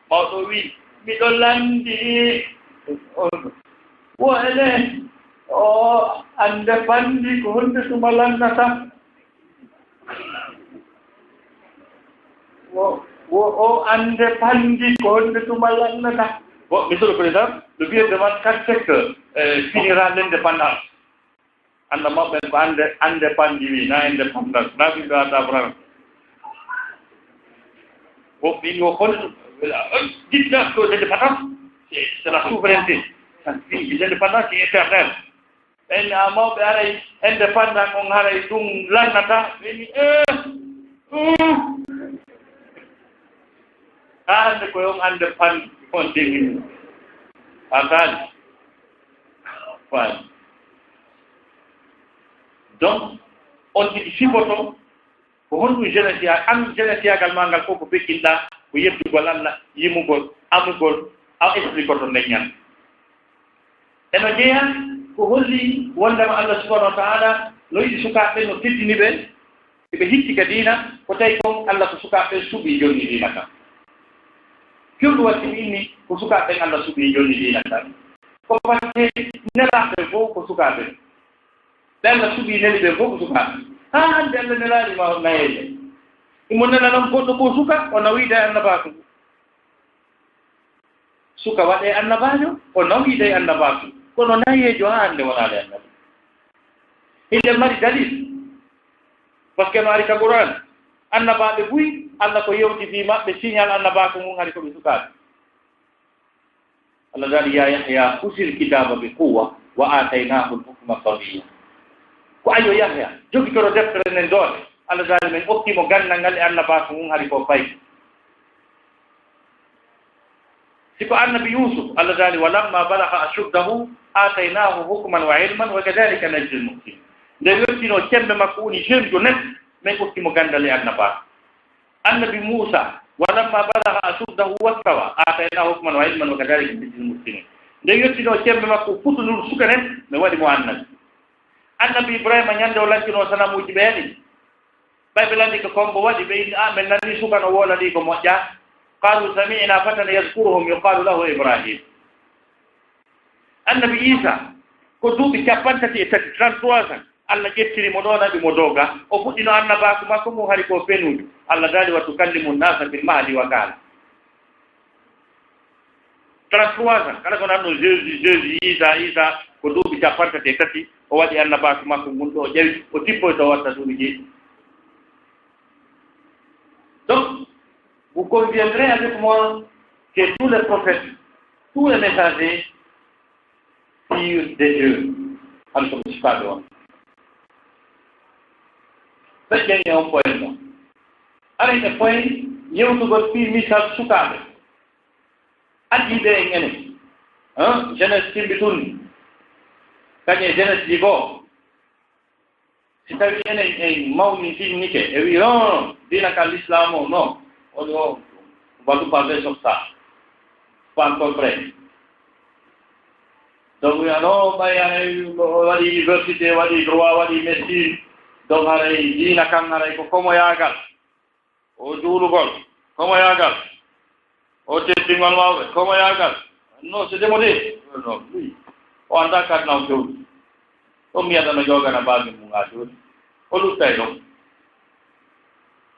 Mawɗo wi, miɗo lanndi. Wo ene, o annde panndi ko honde tuma lannata. Wo, wo o annde panndi ko honde tuma lannata. Bon, monsieur le président, le vieux demande quand est-ce que, euh, finira l'indépendance. Annda maɓɓe ko annde, annde panndi wi, na indépendance, na ɓiɓɓe adda France. Woɓɓe wi o kon, jiɗɗa ko l'indépendance, c'est, c'est la souveraineté. L'indépendance, c'est éternel. Ɓen a mawɓe haray indépendant on haray ɗum lannata. Ɓe wi, eh, hmm. Haa hannde ko on annde pan, on degini. A faali? Faali. Donc, on tigi sifoto, ko honɗum jeunesse ya-, an jeunesse yaagal maa ngal fof ko feƴƴinɗaa, ko yeddugol Alla, yimugol, amugol, a expliquoto nde ñande. Eno jeyaa ko holli wondema Allah subhanahu wa ta'ala no yiɗi sukaaɓe ɓen, no teddini ɓe, ɓe hitti ka diina, ko tawi kon Allah ko sukaaɓe ɓen suɓii jonni diina kan. Fewndo watti mi inni ko sukaaɓe ɓen Allah suɓii jonni diina kan. Ko batte nelaaɓe ɓen fof ko sukaaɓe. Ɓe Allah suɓii neli ɓen fof ko sukaaɓe. Haa hannde Allah nelaali ma nayeeje. Imo nela noon goɗɗo ko suka, o nawiida e annabaaku ngu. Suka waɗee annabaajo, o nawiida e annabaaku. Kono nayeejo haa hannde wonaali annabi. Hiɗen mari dalil. Parce que no ari ka Qur'an. Annabaaɓe buy, Allah ko yewti fii maɓɓe, signal annabaaku ngun hari ko ɓe sukaaɓe. Allah daali, "Ya Yahya, khuzil kitaba bi quwwa wa ataynahul hukma sabiyya." Ko ayo Yahya, jogitoro deftere nden doole. Allah daali, men okki mo ganndal ngal e annabaaku ngun hari ko fay. Si ko annabi Yusuf, Allah daali, "Wa lamma balagha ashuddahu ataynahu hukman wa ilman wa kadhalika najzil muhsinin." Nde yottinoo cemmbe makko woni jeune jo net, men okki mo ganndal e annabaaku. Annabi Muusa, "Wa lamma balagha ashuddahu wastawa, ataynahu hukman wa ilman wa kadhalika najzil muhsinin." Nde yottinoo cemmbe makko futundu suka nen, men waɗi mo annabi. Annabi Ibrahima ñande o lancinoo sanamuuji ɓe yaɗi. Ɓay ɓe lanndi ko kombo waɗi, ɓe inni, "A, men nanni suka no woola ɗi ko moƴƴa." Qalu sami'na fatan yazkuruhum yuqalu lahu Ibrahim. Annabi Iisa, ko duuɓi cappanɗe tati e tati, trente-trois ans, Allah ƴettiri mo ɗo, naɓi mo doga. O fuɗɗino annabaaku makko ngun hari ko fenuujo. Allah daali, "Wa tukallimu nnasa fil mahdi wa kahla." Trente-trois ans, kala ko nanno Jésus, Jésus, Iisa, Iisa, ko duuɓi cappanɗe tati e tati, o waɗi annabaaku makko ngun ɗo, o ƴawi, o tippoyto o watta duuɓi jeeɗiɗi. Donc, vous conviendrez avec moi que tous les prophètes, tous les messagers, pur de Dieu. Hano ko ɓe sukaaɓe on. Feƴƴen e on point ɗo. Aray e point yewtugol fii misal sukaaɓe. Addiiɓe en enen. Hein? Jeunesse timbi tun. Kañe jeunesse ji goo. Si tawi enen en mawni tinnike, e wi, "Oh, diina ka l'islam o, non." O ɗo, on va nous parler sur ça. Pas encore prêt. Donc, wi, "Ah non, ɓay haray o waɗi université, waɗi droit, waɗi médecine. Donc, haray diina kan, haray ko komoyaagal." O juulugol, komoyaagal. O teddingol mawɓe, komoyaagal. Non, c'est démodé. Non, oui. O anndaa kadi na o fewti. O miyata no joogana baabi mum haa jooni. O luttay ɗon.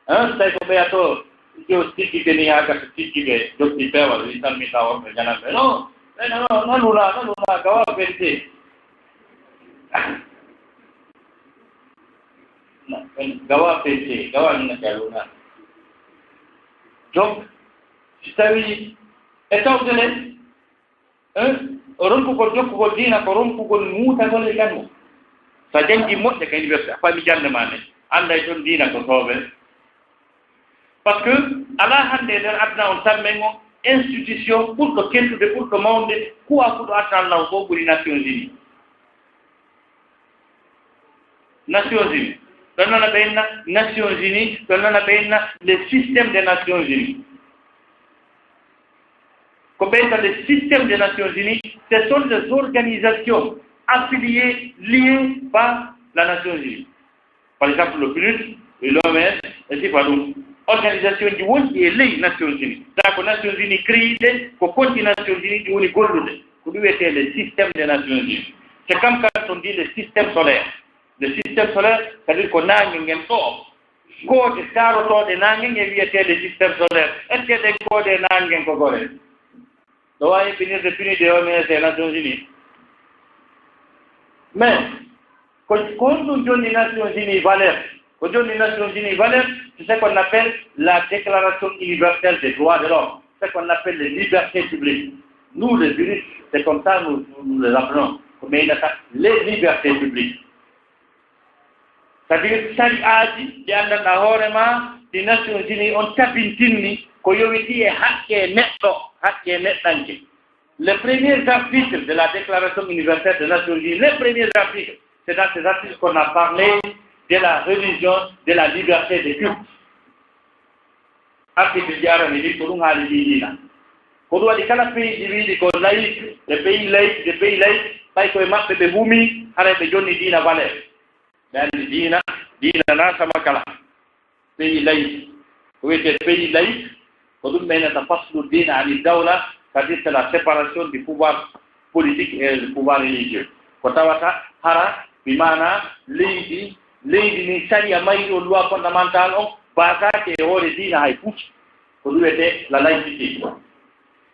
Hein, so tawi ko ɓeya to, yo tiggi ke ni haa gasa tiggi ɓe dotti peewal, wi salmita wonɓe jananɓe. Non, ɓe no, non, non, luna, non, luna, gawa vérité. Non, gawa vérité, gawa ni na jaluna. Donc, si tawi e tawde le, eh, ronkugol jokkugol diina ko ronkugol muutagol e janngo. So a janngii moƴƴa ka université, a faami jannde maa nde, annday toon diina ko soobee. Parce que alaa hannde e nder aduna on tammen o institution ɓurɗo kentude, ɓurɗo mawnde, kuwa fuɗo aduna Allah o fof ɓuri Nations Unies. Nations Unies. Ɗon nana ɓe inna Nations Unies, ɗon nana ɓe inna le système des Nations Unies. Ko ɓeyta le système des Nations Unies, ce sont les organisations affiliées, liées par la Nations Unies. Par exemple, le PNUD, l'O M S, e sifa ɗum. Organisation ji wonɗi e ley Nations Unies. Taa ko Nations Unies créiɗe, ko konti Nations Unies ɗi woni gollude. Ko ɗum wiyetee le système des Nations Unies. C'est comme quand on dit le système solaire. Le système solaire, c'est-à-dire ko naange ngen ɗo. Koode daarotooɗe naange ngen wiyetee le système solaire. Est-ce que ɗen koode naange ngen ko gore? No waawi pinirde pinirde O M S e Nations Unies. Mais, ko, ko honɗum jonni Nations Unies valeur? Ko jonni Nations Unies valeur, c'est ce qu'on appelle la Déclaration universelle des droits de l'homme, ce qu'on appelle les libertés publiques. Nous, les juristes, c'est comme ça nous, nous, nous les appelons. Ko ɓe innata les libertés publiques. C'est-à-dire, sari'aaji ɗi anndanɗaa hoore maa, ɗi Nations Unies on tabintinni, ko yowitii e haqqe neɗɗo, haqqe neɗɗanke. Les premiers articles de la Déclaration universelle des Nations Unies, les premiers articles, c'est dans ces articles qu'on a parlé de la religion, de la liberté de culte. Article ji arani ɗin, ko ɗum haali ɗi diina. Ko ɗum waɗi kala pays ji wiiɗi ko laïque, des pays laïques, des pays laïques, ɓay koye maɓɓe ɓe humi, haray ɓe jonni diina valeur. Ɓe anndi diina, diina na sama kala. Pays laïque. Ko wiyetee pays laïque, ko ɗum ɓe innata faslu diina ani dawla, c'est-à-dire c'est la séparation du pouvoir politique et du pouvoir religieux. Ko tawata hara, bi maana leydi, leydi ni sariya mayri o loi fondamentale on, basaaki e hoore diina hay fuu. Ko ɗum wiyetee la laïcité.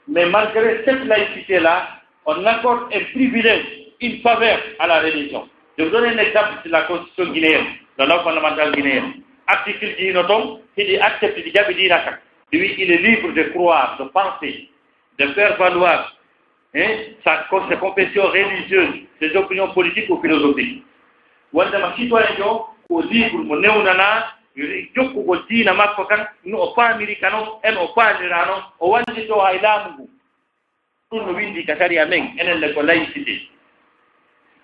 Mais malgré cette laïcité-là, on accorde un privilège, une faveur à la religion. Je vous donne un exemple sur la constitution guinéenne, la loi fondamentale guinéenne. Article ji hino ton, hiɗi accepte, ɗi jaɓi diina kan. Ɗi wi, il est libre de croire, de penser, de faire valoir, hein, sa, ses confessions religieuses, ses opinions politiques ou philosophiques. Wondema citoyen jo ko libre mo newnana jokkugol diina makko kan no o faamiri ka non, e no o faalira non, o wallitoo hay laamu ngu. Ɗum no winndi ka sariya men, enen le ko laïcité.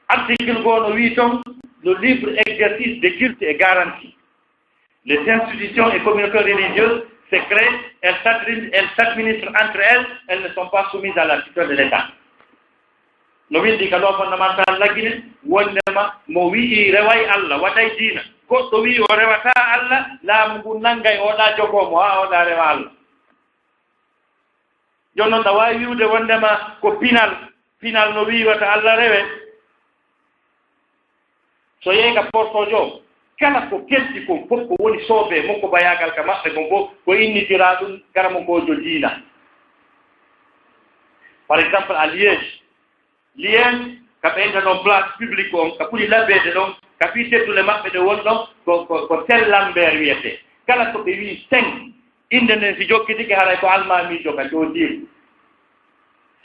Article goo no wii ton, le libre exercice des cultes est garanti. Les institutions et communautés religieuses se créent, elles s'adrin-, elles s'administrent entre elles, elles ne sont pas soumises à la tutelle de l'État. No winndi ka loi fondamentale La Guinée, wondema mo wi'i reway Allah, waɗay diina, goɗɗo wi'i o rewataa Allah, laamu ngun nanngay oɗa jogoo mo, haa oɗa rewa Allah. Jooni non, ɗa waawi wi'ude wondema ko pinal, pinal no wi'i wata Allah rewe. So yehi ka portoojo, kala ko kelti kon fof ko woni soobee mokkobayaagal ka maɓɓe kon fof, ko innitiraa ɗum karamokoojo diina. Par exemple, à Liège, Liège, ka ɓeyda ɗon place publique on, ka ɓuri labeede ɗon, ka fii teddule maɓɓe ɗe woni ɗon, ko, ko, ko Saint Lambert wiyetee. Kala ko ɓe wi'i Saint, innde nden si jokkitike, haray ko almaamiijo ka cootiiɗo.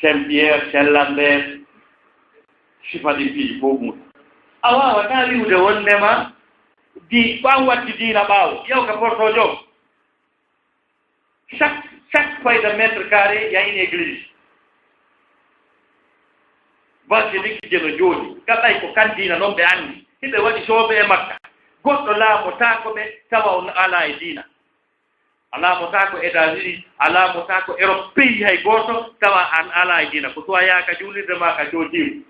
Saint Pierre, Saint Lambert, sifa ɗin piiji fof mum. A waawataa wi'ude wondema di-, ko an waddi diina ɓaawo. Yaw ka portoojo. Chaque, chaque fayda mètre carré, il y a une église. Basilique je no jooɗi. Ka ɓay ko kan diina non ɓe anndi. Hiɓe waɗi soobee e makka. Goɗɗo laamotaako ɓe tawa on alaa e diina. A laamotaako États-Unis, a laamotaako Europe, pays hay gooto, tawa an alaa e diina. Ko suwaa yaha ka juulirde maa ka cootiiru.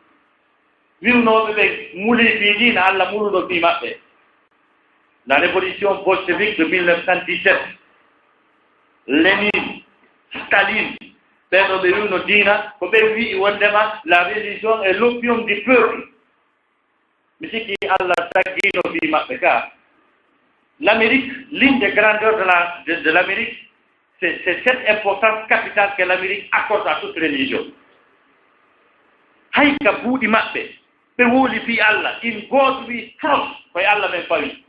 Wi'unooɓe ɓe mulii fii diina, Alla muluno fii maɓɓe. La révolution bolchevique de mille neuf cent dix-sept, Lénine, Staline, ɓen ɗoo ɓe wi'uno diina, ko ɓe wi'i wondema la religion est l'opium du peuple. Mi sikki Alla taggiino fii maɓɓe ka. L'Amérique, l'une des grandeurs de la, de, de l'Amérique, c'est, c'est cette importance capitale que l'Amérique accorde à toute religion. Hay ka buuɗi maɓɓe, ɓe wowli fii Allah, in God we trust, koye Allah men fawi.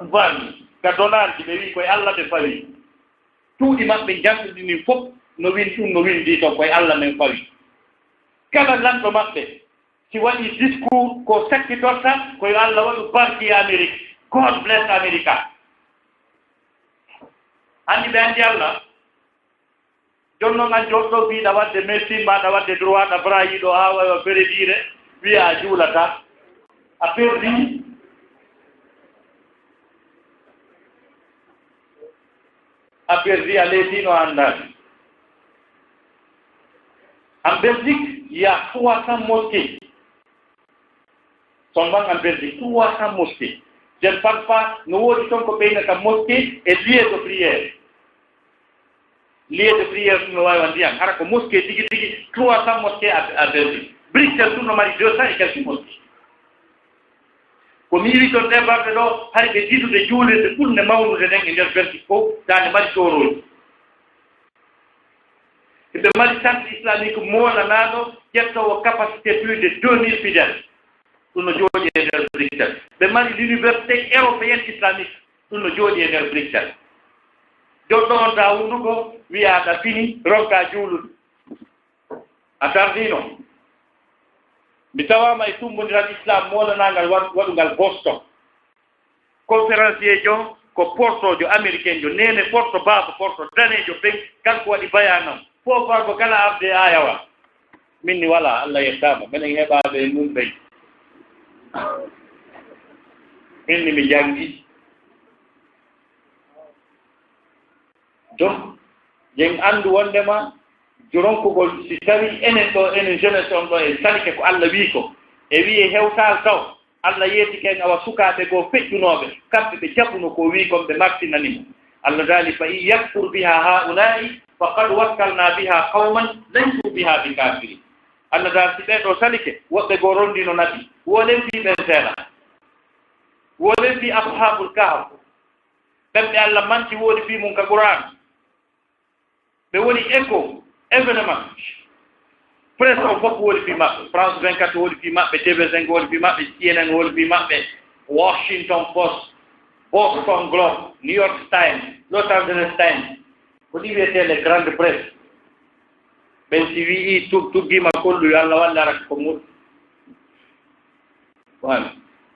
Bani, ka donalji ɓe wi'i koye Allah ɓe fawi. Cuuɗi maɓɓe njanɗuɗi ɗin fof, no win-, ɗum no winndii ton koye Allah men fawi. Kala lanɗo maɓɓe, si waɗi discours, ko sakkitorta ko yo Allah waɗu barki e Amérique. God bless America. Anndi ɓe anndi Allah. Jooni noon an jooɗɗo biiɗa waɗde médecine, mbaɗa waɗde droit, ɗa brayiɗo, haa wawa ferediire, wiya a juulata. A perdi. A perdi, a leesino, a anndaani. En Belgique, il y a trois cents mosquées. Seulement en Belgique, trois cents mosquées. Je ne parle pas, no woodi toon ko ɓeynata mosquée et lieu de prière. Lieu de prière ɗum no waawi wonde ndiyam. Hara ko mosquée tigi tigi, trois cents mosquées à, à Belgique. Bruxelles ɗum no mari deux cents et quelques mosquées. Ko mi iwi toon ɗe barɗe ɗo, hari ɓe didude juulirde ɓurnde mawnude nden e nder Belgique fof, daa nde mari toorooji. Ɓe mari centre islamique moolanaaɗo, ƴettoowo capacité plus de deux mille fidèles. Ɗum no jooɗi e nder Bruxelles. Ɓe mari l'université européenne islamique. Ɗum no jooɗi e nder Bruxelles. Joɗɗo on taa hunnduko, wiya aɗa fini, ronka juulude. A tardino. Mi tawaama e tummbondiral Islam moolanaangal wa-, waɗungal Boston. Conférencier jo ko portojo américain jo, neene porto, baaba porto, danejo pen, kanko waɗi bayanam. Fofargo kala arde ayawa. Min ni wala, Allah yettaama. Menen heɓaaɓe e mum ɓen. Min ni mi janngi. Donc, yen anndu wonndema ronkugol, si tawi enen ɗo, enen jeunesse on ɗo, e salike ko Allah wii ko, e wi'e hewtaal taw, Allah yeetike en awa sukaaɓe goo feƴƴunooɓe, kamɓe ɓe jaɓuno ko wii kon, ɓe martinani mo. Allah daali, "Fa in yakfur biha haula'i, faqad wakkalna biha qawman laysu biha bi kafirin." Allah daali, si ɓee ɗo salike, woɓɓe goo rondino naɓi, wolen fii ɓen seeɗa. Wolen fii Ashabul Kahf. Ɓen ɓe Allah manti woodi fii mun ka Qur'an. Ɓe woni écho, événement. Presse on fof woodi fii maɓɓe. France vingt-quatre woodi fii maɓɓe, T V cinq woodi fii maɓɓe, C N N woodi fii maɓɓe, Washington Post, Boston Globe, New York Times, Los Angeles Times. Ko ɗi wiyetee les grandes presses. Ɓen si wi'i tu-, tuggiima kollu, yo Allah wallu, ara ko moƴƴi. Voilà.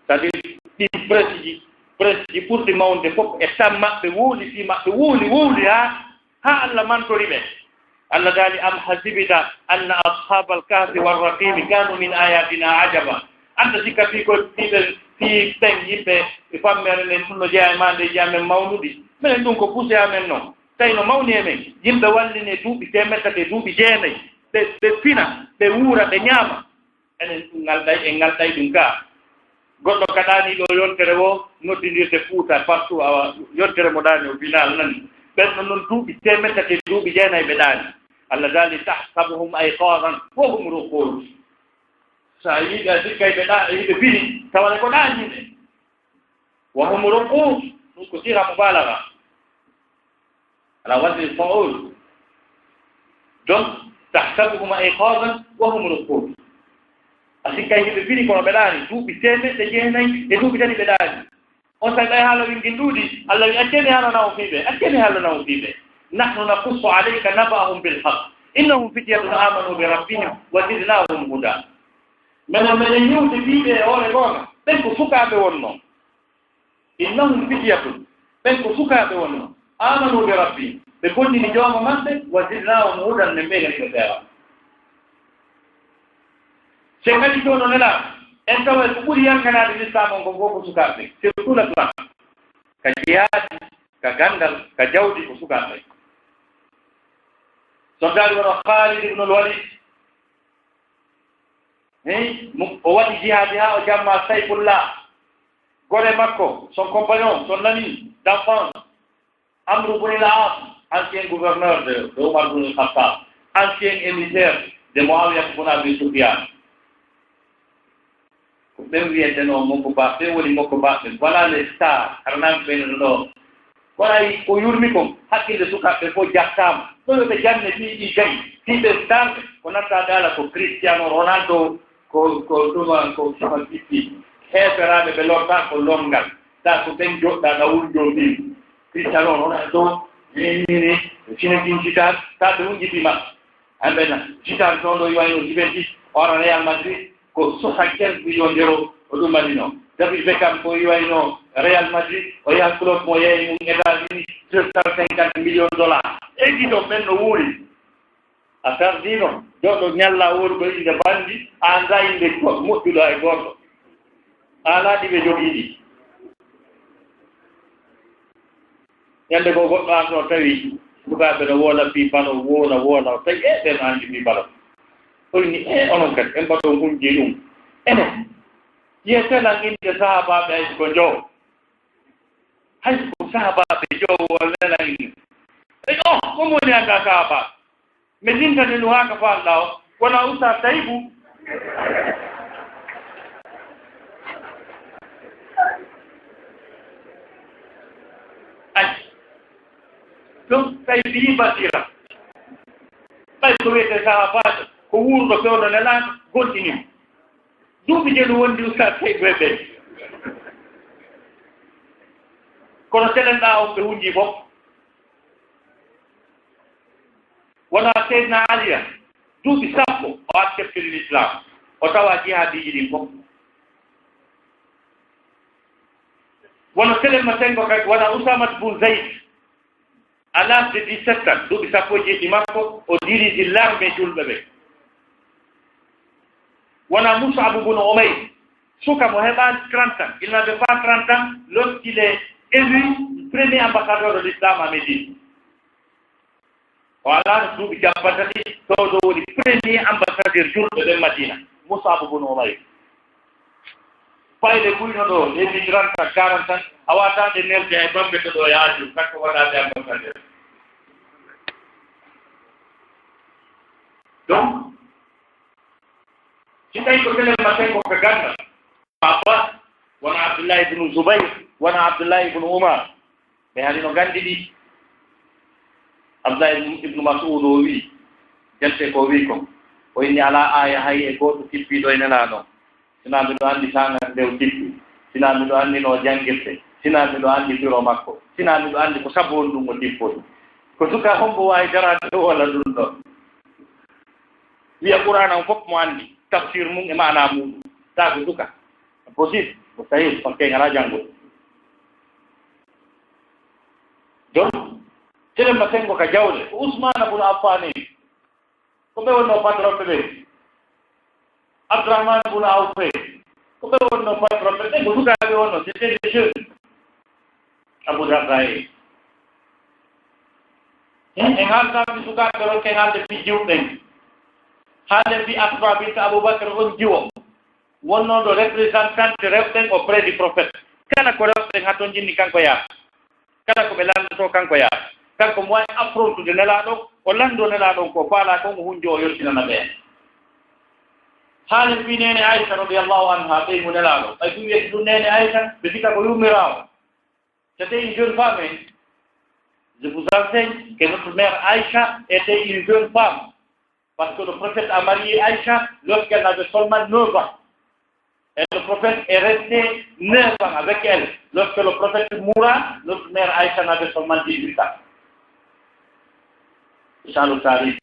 C'est-à-dire, ɗi presse ji, presse ji ɓurɗi mawnude fof, e tan maɓɓe wowli fii maɓɓe, wowli, wowli haa, haa Allah mantori ɓe. Allah daali, "Am hasibta anna ashabal kahfi war raqimi kanu min ayatina ajaba." Anta sikka fii ko fii ɓe, fii ɓen yimɓe e fammere nden, ɗum no jeyaa e maandeeji amen mawnuɗi. Minen ɗum ko puse amen non. Tawi no mawni e men. Yimɓe wallini e duuɓi teemedde tati e duuɓi jeenayi. Ɓe, ɓe fina, ɓe wuura, ɓe ñaama. Enen ɗum ngalɗay, en ngalɗay ɗum gaa. Goɗɗo ka ɗaani ɗo yontere woo, noddindirde Fuuta partout, awa yontere mo ɗaani o final nani. Ɓen ɗon non duuɓi teemedde tati e duuɓi jeenayi ɓe ɗaani. Allah daali, "Tahsabuhum ayqazan wa hum ruqud." So a yiɗi a sikkay ɓe ɗa-, hiɓe fini, tawa ko ɗaaniiɓe. Wa hum ruqud, ɗum ko siga mubalaga. Ala wazni fa'ul. Donc, tahsabuhum ayqazan wa hum ruqud. A sikkay hiɓe fini kono ɓe ɗaani, duuɓi teemedde jeenayi e duuɓi tati ɓe ɗaani. On tawi ɓay haala wingin ɗuuɗi, Allah wi, "Accee mi haalana on fii ɓe, accee mi haalana on fii ɓe. Nahnu naqussu alayka naba'ahum bil haqq. Innahum fityatun amanu bi rabbihim wa zidnahum huda." Menen, menen yewti fii ɓe e hoore goonga, ɓen ko sukaaɓe wonnoo. Innahum fityatun, ɓen ko sukaaɓe wonnoo. Amanu bi rabbihim, ɓe gomɗini jooma maɓɓe, wa zidnahum hudan, min ɓeydani ɓe feewa. Si en ngarii ɗoo no Nelaaɗo, en taway ko ɓuri yankanaade lislaam on ko, ko sukaaɓe, surtout la femme. Ka jihaadi, ka ganndal, ka jawdi, ko sukaaɓe. Soldaari wano Khalid ibn al-Walid, hey, mo, o waɗi jihaadi haa o jamma Sayfullah. Gore makko, son compagnon, son ami d'enfance, Amr ibn al-As, ancien gouverneur de, de Omar ibn al-Khattab, ancien émissaire de Muawiyah ibn Abi Sufyan. Ko Ɓen wiyetenoo mokko ba, ɓen woni mokko ba, ɓen voilà les stars, hara nan ɓen ɗo. Ko ayi ko yurmi kon, hakkille sukaaɓe fof jattaama. Ɗo yo ɓe janne fii ɗi gayi, fii ɓe darɓe, ko natta daala ko Cristiano Ronaldo, ko, ko ɗuma, ko ɗuma ɓiɓɓi. Heeferaaɓe ɓe lorta ko lonngal. Ta ko ɓen joɗɗa ɗa wuldo fii. Cristiano Ronaldo, ni, ni, ni, Zinedine Zidane, ta ɓe wunji fii maɓɓe. Amɓe na, Zidane toon ɗo iwayno Juventus, ora Real Madrid, ko soixante-quinze millions d'euros o ɗum marino. David Beckham ko iwayno Real Madrid, o yaha club mo yeeyi mum États-Unis, deux cent cinquante millions dollars. Eggi ɗo ɓen no wuuri. A tardino, joɗɗo ñalla woni ko innde bandi, a annda innde go-, moƴƴuɗo e goɗɗo. A alaa ɗi ɓe jogii ɗi. Ñande goo goɗɗo an ɗo tawi sukaaɓe no woola fii balo, woola, woola, o tawi, e, ɓen anndi fii balo. O inni, e, onon kadi, en mbaɗo hunji ɗum. Enen, ye telan innde sahaabaaɓe hay ko njowo. Hay ko sahaabaaɓe njowo o lelan innde. E, o, ko mo woni annda sahaabaaɓe? Mi lintani ɗum haa ka faalɗaa o, wona Ustaas Tayibu. Ay. Ɗum tawi bii basira. Ɓay ko wiyetee sahaabaajo, ko wuurɗo fewndo Nelaaɗo, gontini mo. Duuɓi jelu wondi Ustaas Tayibu e ɓen. Kono telen ɗaa on ɓe hunji fof. Wona Seydina Aliya, duuɓi sappo o acceptiri l'islam, o tawa jihaadiiji ɗin fof. Wona Selema Sengo kadi, wona Usamat bun Zayd, à l'âge de dix-sept ans, duuɓi sappo e jeeɗiɗi makko, o dirige l'armée julɓe ɓe. Wona Mus'ab bun Umayr, suka mo heɓaani trente ans, il n'avait pas trente ans, lorsqu'il est élu premier ambassadeur de l'islam à Médine. O alaano duuɓi cappanɗe tati, tawde o woni premier ambassadeur julɓe ɓen Madina, Mus'ab bun Umayr. Fayde kuyno ɗo, les mille trente ans, quarante ans, a waawataa nde nelde hay bambe to ɗo yaaju, kanko waɗaade ambassadeur. Donc, si tawi ko tele mbaɗten ko ka gannda, Abbas, wona Abdullahi ibnu Zubayr, wona Abdullahi ibnu Umar. Ɓe hari no nganndi ɗi. Abdullahi ibnu, ibnu Mas'ud o wii, jante ko wii kon. O inni alaa aaya hay e gooto kippiiɗo e Nelaaɗo. Sinaa miɗo anndi saanga nde o kippi. Sinaa miɗo anndi no o janngirte. Sinaa miɗo anndi firo makko. Sinaa miɗo anndi ko sabu on ɗum o tippoyi. Ko suka hombo waawi daraade wala ɗum ɗo. Wiya Qur'aana on fof mo anndi. Tafsir mum e maanaa muuɗum. Taa ko suka. Impossible. Mustahil. Parce que ngalaa janngude. Donc, telen ma senngo ka jawle. Ko Usmaana bun Affaan en. Ko ɓe wonnoo patron ɓe ɓe. Abdourahmane bun Awf en. Ko ɓe wonnoo patron ɓe ɓe. Ko sukaaɓe wonnoo. C'était des jeunes. Abu Darda en. En, en haaltaaki sukaaɓe rokke haalde fii jiwɓe ɓen. Haalde fii Asma bint Abu Bakr on jiwo. Wonnooɗo représentante rewɓe ɓen auprès du prophète. Kala ko rewɓe ɓen hatonjinni kanko yaha. Kala ko ɓe lanndotoo kanko yaha. Kanko mo waawi affrontude Nelaaɗo, o lanndoo Nelaaɗo on ko faalaa kon, o hunjoo o yottinana ɓe. Haalen fii neene Aisha radiyallahu anha, ɓeygu Nelaaɗo. Ɓay ɗum wiyete ɗum neene Aisha, ɓe fika ko yummiraawo. C'était une jeune femme, hein. Je vous enseigne que notre mère Aïcha était une jeune femme. Parce que le prophète a marié Aïcha lorsqu'elle avait seulement neuf ans. Et le prophète est resté neuf ans avec elle. Lorsque le prophète mourra, notre mère Aïcha n'avait seulement dix-huit ans. Dans le tarikh.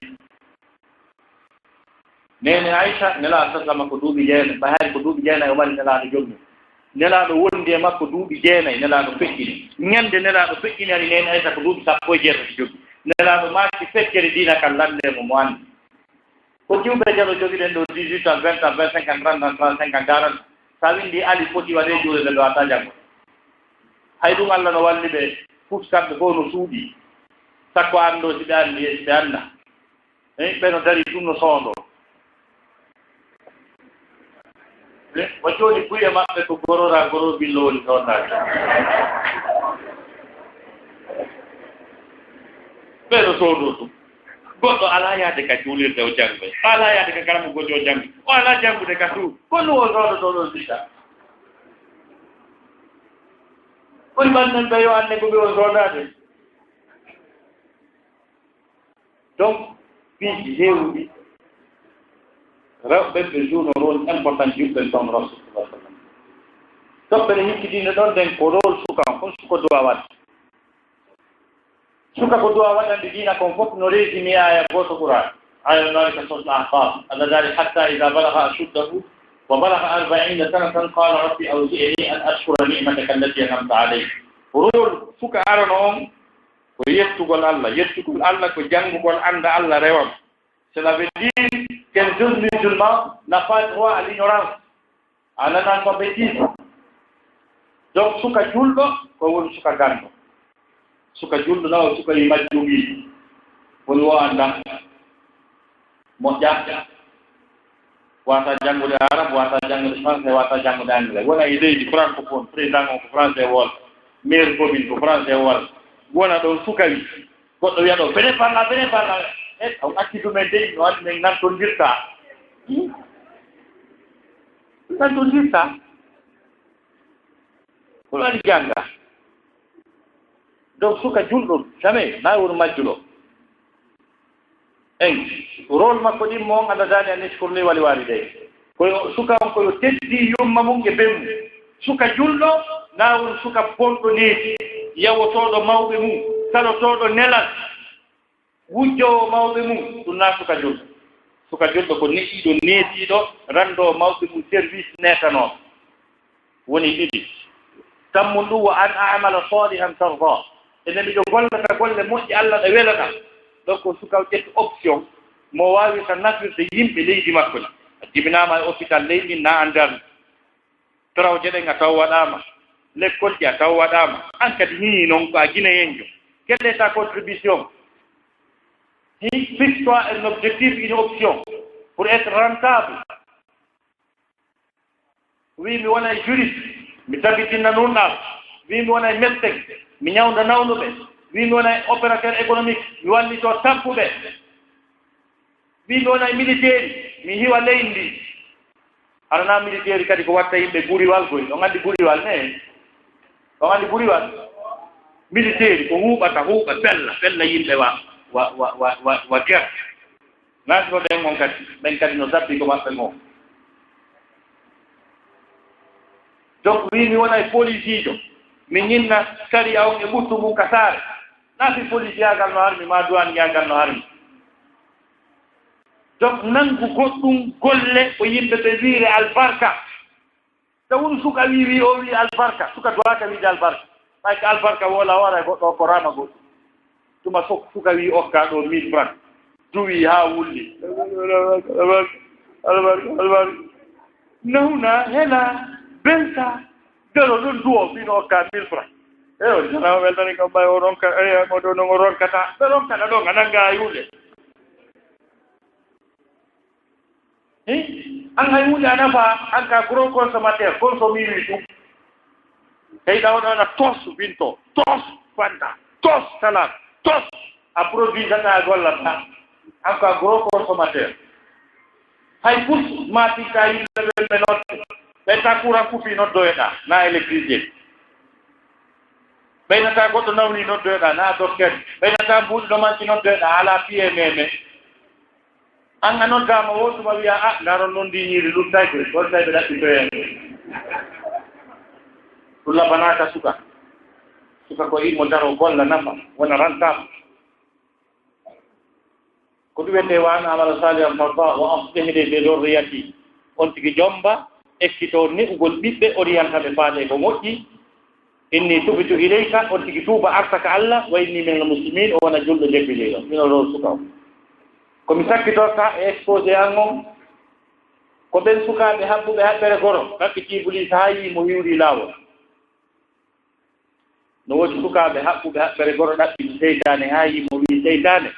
Neene Aïcha, Nelaaɗo sallama ko duuɓi jeenayi, ɓay hari ko duuɓi jeenayi o mari Nelaaɗo jomum. Nelaaɗo wondi e makko duuɓi jeenayi, Nelaaɗo feƴƴini. Ñande Nelaaɗo feƴƴini hari Neene Aïcha ko duuɓi sappo e jeetati jogii. Nelaaɗo maaki feccere diina kan lannde mo mo anndi. Ko jiwɓe jalo jogiɗen ɗo dix-huit ans, vingt ans, vingt-cinq ans, trente ans, trente-cinq ans, quarante. Sa windi Ali foti waɗe juuɗe ɓe ɗo ata janngo. Hay ɗum Allah no walli ɓe, fus kamɓe fof no suuɗi. Sakko anndo si ɓe anndi e si ɓe annda. Eyi, ɓe no dari ɗum no soondo. E, o jooɗi buye maɓɓe ko gorora, gorobillo woni soondaade. Ɓe no soondo ɗum. Goɗɗo alaa yaade ka juulirde o janngoy. O alaa yaade ka karamu gojo o janngoy. O alaa janngude ka suudu. Ko ɗum o soondoto ɗon sisa. Woni ɓannan ɓe yo anne ko ɓe o soodaade. Donc, piiji heewuɗi, rewɓe ɓe juuno rôle important juɓɓen ton Rasul sallallahu alaihi wasallam. Toɓɓere hikkitiinde ɗon nden ko rôle suka on, kon suka duwa waɗde. Suka ko duwa waɗande diina kon fof no résumé aya gooto Qur'an. Aya no ari ka suratul Ahqaf. Allah daali, "Hatta idha balagha ashuddahu wa balagha arba'ina sanatan qala rabbi awzi'ni an ashkura ni'mataka allati an'amta alayya." Rôle suka arano on ko yettugol Allah. Yettugol Allah ko janngugol annda Allah rewam. Cela veut dire qu'un jeune musulman n'a pas droit à l'ignorance, à l'analphabétisme. Donc, suka julɗo ko woni suka ganndo. Suka julɗo na o suka yi majjugi. Woni o annda. Moƴƴa. Wata janngude Arab, wata janngude Français, wata janngude Anglais. Wona e leydi francophone, président on ko Français wol, maire commune ko Français wol. Wona ɗon suka wi. Goɗɗo wiya ɗo, bene parla, bene parla. E, on acci ɗumen dey, no anndi men nantondirta. Hmm? Nantondirta. Ko ɗo anndi jannga. Donc, suka julɗo, jamais, na woni majjuɗo. En, rôle makko ɗimmo on, Allah daali, "An ishkur li wa li walidayk." Ko yo suka on, ko yo teddi yumma mum e ben mum. Suka julɗo, na woni suka bonɗo needi, yawotooɗo mawɓe mum, salotooɗo nelal, wujjoowo mawɓe mum, ɗum na suka julɗo. Suka julɗo ko neɗɗiiɗo, neediiɗo, ranndoo mawɓe mum service neetanooɓe. Woni ɗiɗi. Tammun ɗum, "Wa an a'mala salihan tarda." Ene miɗo gollata golle moƴƴe Allah ɗe welata. Ɗo ko suka o ƴetti option mo waawirta nafirde yimɓe leydi makko ni. A jibinaama e hôpital leydi na anndal. Trawje ɗen a taw waɗaama. Lekkolji a taw waɗaama. An kadi hii noon ko a Guinéenjo. Quelle est ta contribution? Hii, fixe-toi un objectif, une option pour être rentable. Wi mi wonay juriste, mi tabitinna nunɗal. Wi mi wonay médecin, mi ñawnda nawnuɓe. Wi mi wonay opérateur économique, mi wallito tampuɓe. Wi mi wonay militaire, mi hiwa leydi ndi. Hara na militaire kadi ko watta yimɓe guriwal goy. On anndi guriwal ne? On anndi guriwal? Militaire ko huuɓata, huuɓa, fella, fella yimɓe wa, wa, wa, wa, wa, wa guerre. Naati ko ɓen on kadi, ɓen kadi no sabbi ko maɓɓe ngo. Donc, wi mi wonay polisiijo, mi ñinna sariya on e ɓuttu mum ka saare. Na fi polisiyaagal no harmi, ma duwaniyaagal no harmi. Donc, nangu goɗɗum golle ko yimɓe ɓe wiire albarka. Taw woni suka wi, wi o wi albarka, suka duwaaka wiide albarka. Ɓay ko albarka woola wara e goɗɗo o ko rama goɗɗum. Tuma fof suka wi okka ɗo mille francs. Duwi haa wulli. Albarka, albarka, albarka. Nawna, hela, belta, daro ɗon duwo, fino okka mille francs. E o jara o weltani kam ɓay o ronka, e o ɗo non o ronkata. Ɓe ronkata ɗon, a nanga a yuule. Hi? An hay huunde a nafa, an ka gros consommateur, consommé wi ɗum. Tawi ɗa waɗa tos winto, tos fanta, tos salade, tos a produit tan a gollata. An ka gros consommateur. Hay pus ma tikka yimɓe ɓe ɓe nodde. Ɓe ta courant coupé noddoyoɗa, na électricité. Ɓeynata goɗɗo nawni noddoyoɗa, na docteur. Ɓeynata mbuuɗi no manki noddoyoɗa, ala piye meme. An a noddaama woo tuma wiya, "Ah, ndaron noon ndi ñiiri luttay koy, holtay ɓe ɗaɓɓitoyani." Ɗum labanaaka suka. Suka ko immo daro golla nafa, wona rentable. Ko ɗum wiyetee wa an amala salihan tarda wa aslih li fi dhurriyati. On tigi jomba, ekkito ne'ugol ɓiɓɓe, orienta ɓe faade ko moƴƴi. Inni tubtu ilayka, on tigi tuuba arta ka Allah, wa inni minal muslimin, o wona julɗo jebbiliiɗo. Mino rol suka o. Ko mi sakkitorta e exposé an on, ko ɓen sukaaɓe haɓɓuɓe haɓɓere goro, ɗaɓɓiti Ibuliisa haa yii mo hiwri laawol. No woodi sukaaɓe haɓɓuɓe haɓɓere goro ɗaɓɓiti seytaane haa yii mo wi'i, "Seytaane,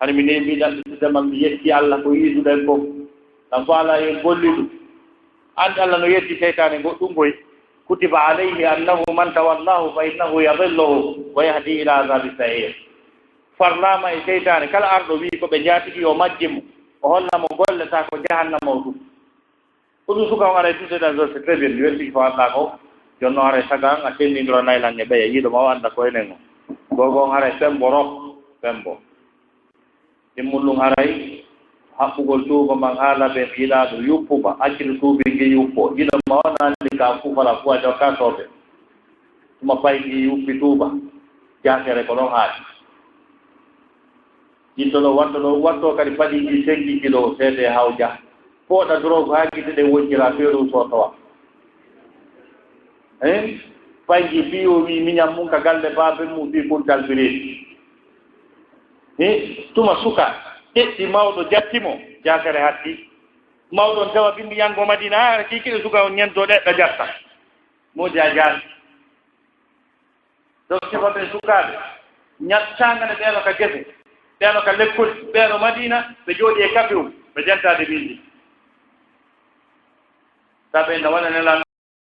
hano mi neemi ɗaɓɓitude ma, mi yetti Allah ko yiiduɗen kon. Ɗan fof alaa, yo en gollidu." Anndi Allah no yetti seytaane goɗɗum koy. "Kutiba alayhi annahu man tawallahu fa innahu yadilluhu wa yahdi ila azabi sa'ir." Farlaama e seytaane, kala arɗo wi'i ko ɓe njaatigi yo majje mo, o holla mo golle taa ko jahannama o ɗum. Ko ɗum suka on aray tout seeɗa, c'est très bien, mi weltiki ko Allah ko. Jonno haray saga an a tenndindira naylan e ɓeya, yiɗo ma o annda ko enen o. Gogo on haray fembo rok, fembo. Ɗimmullum haray haɓɓugol tuuba man haala ɓe mi yiɗaa ɗum yuppuba, accitu tuubi ngi yuppo. Yiɗo ma o naali ka fufala fu a jokka soobe. Tuma pay ngi yuppi tuuba, jaakere ko ɗon haali. Yitto ɗo watto ɗo, watto kadi paɗi ngi senki kilo, seede hawja. Fooɗa drogue haa gite ɗe woncira feeru sotowa. Hein? Pay ngi piyo wi miñam mum ka galle baabe mum fii kuntal bireedi. He, tuma suka, ƴetti mawɗo jatti mo, jaakere hatti. Mawɗo on tawa bimbi yango Madina, "Ah, kii kiɗo suka on ñento ɗeɗɗa jatta." Mo jaa jaati. Donc, sifa ɓe sukaaɓe, ñat-, caangane ɓeeno ka gese, ɓeeno ka lekkol, ɓeeno Madina, ɓe jooɗi e kafe o, ɓe jantaade bimbi. Sabe na waɗa nela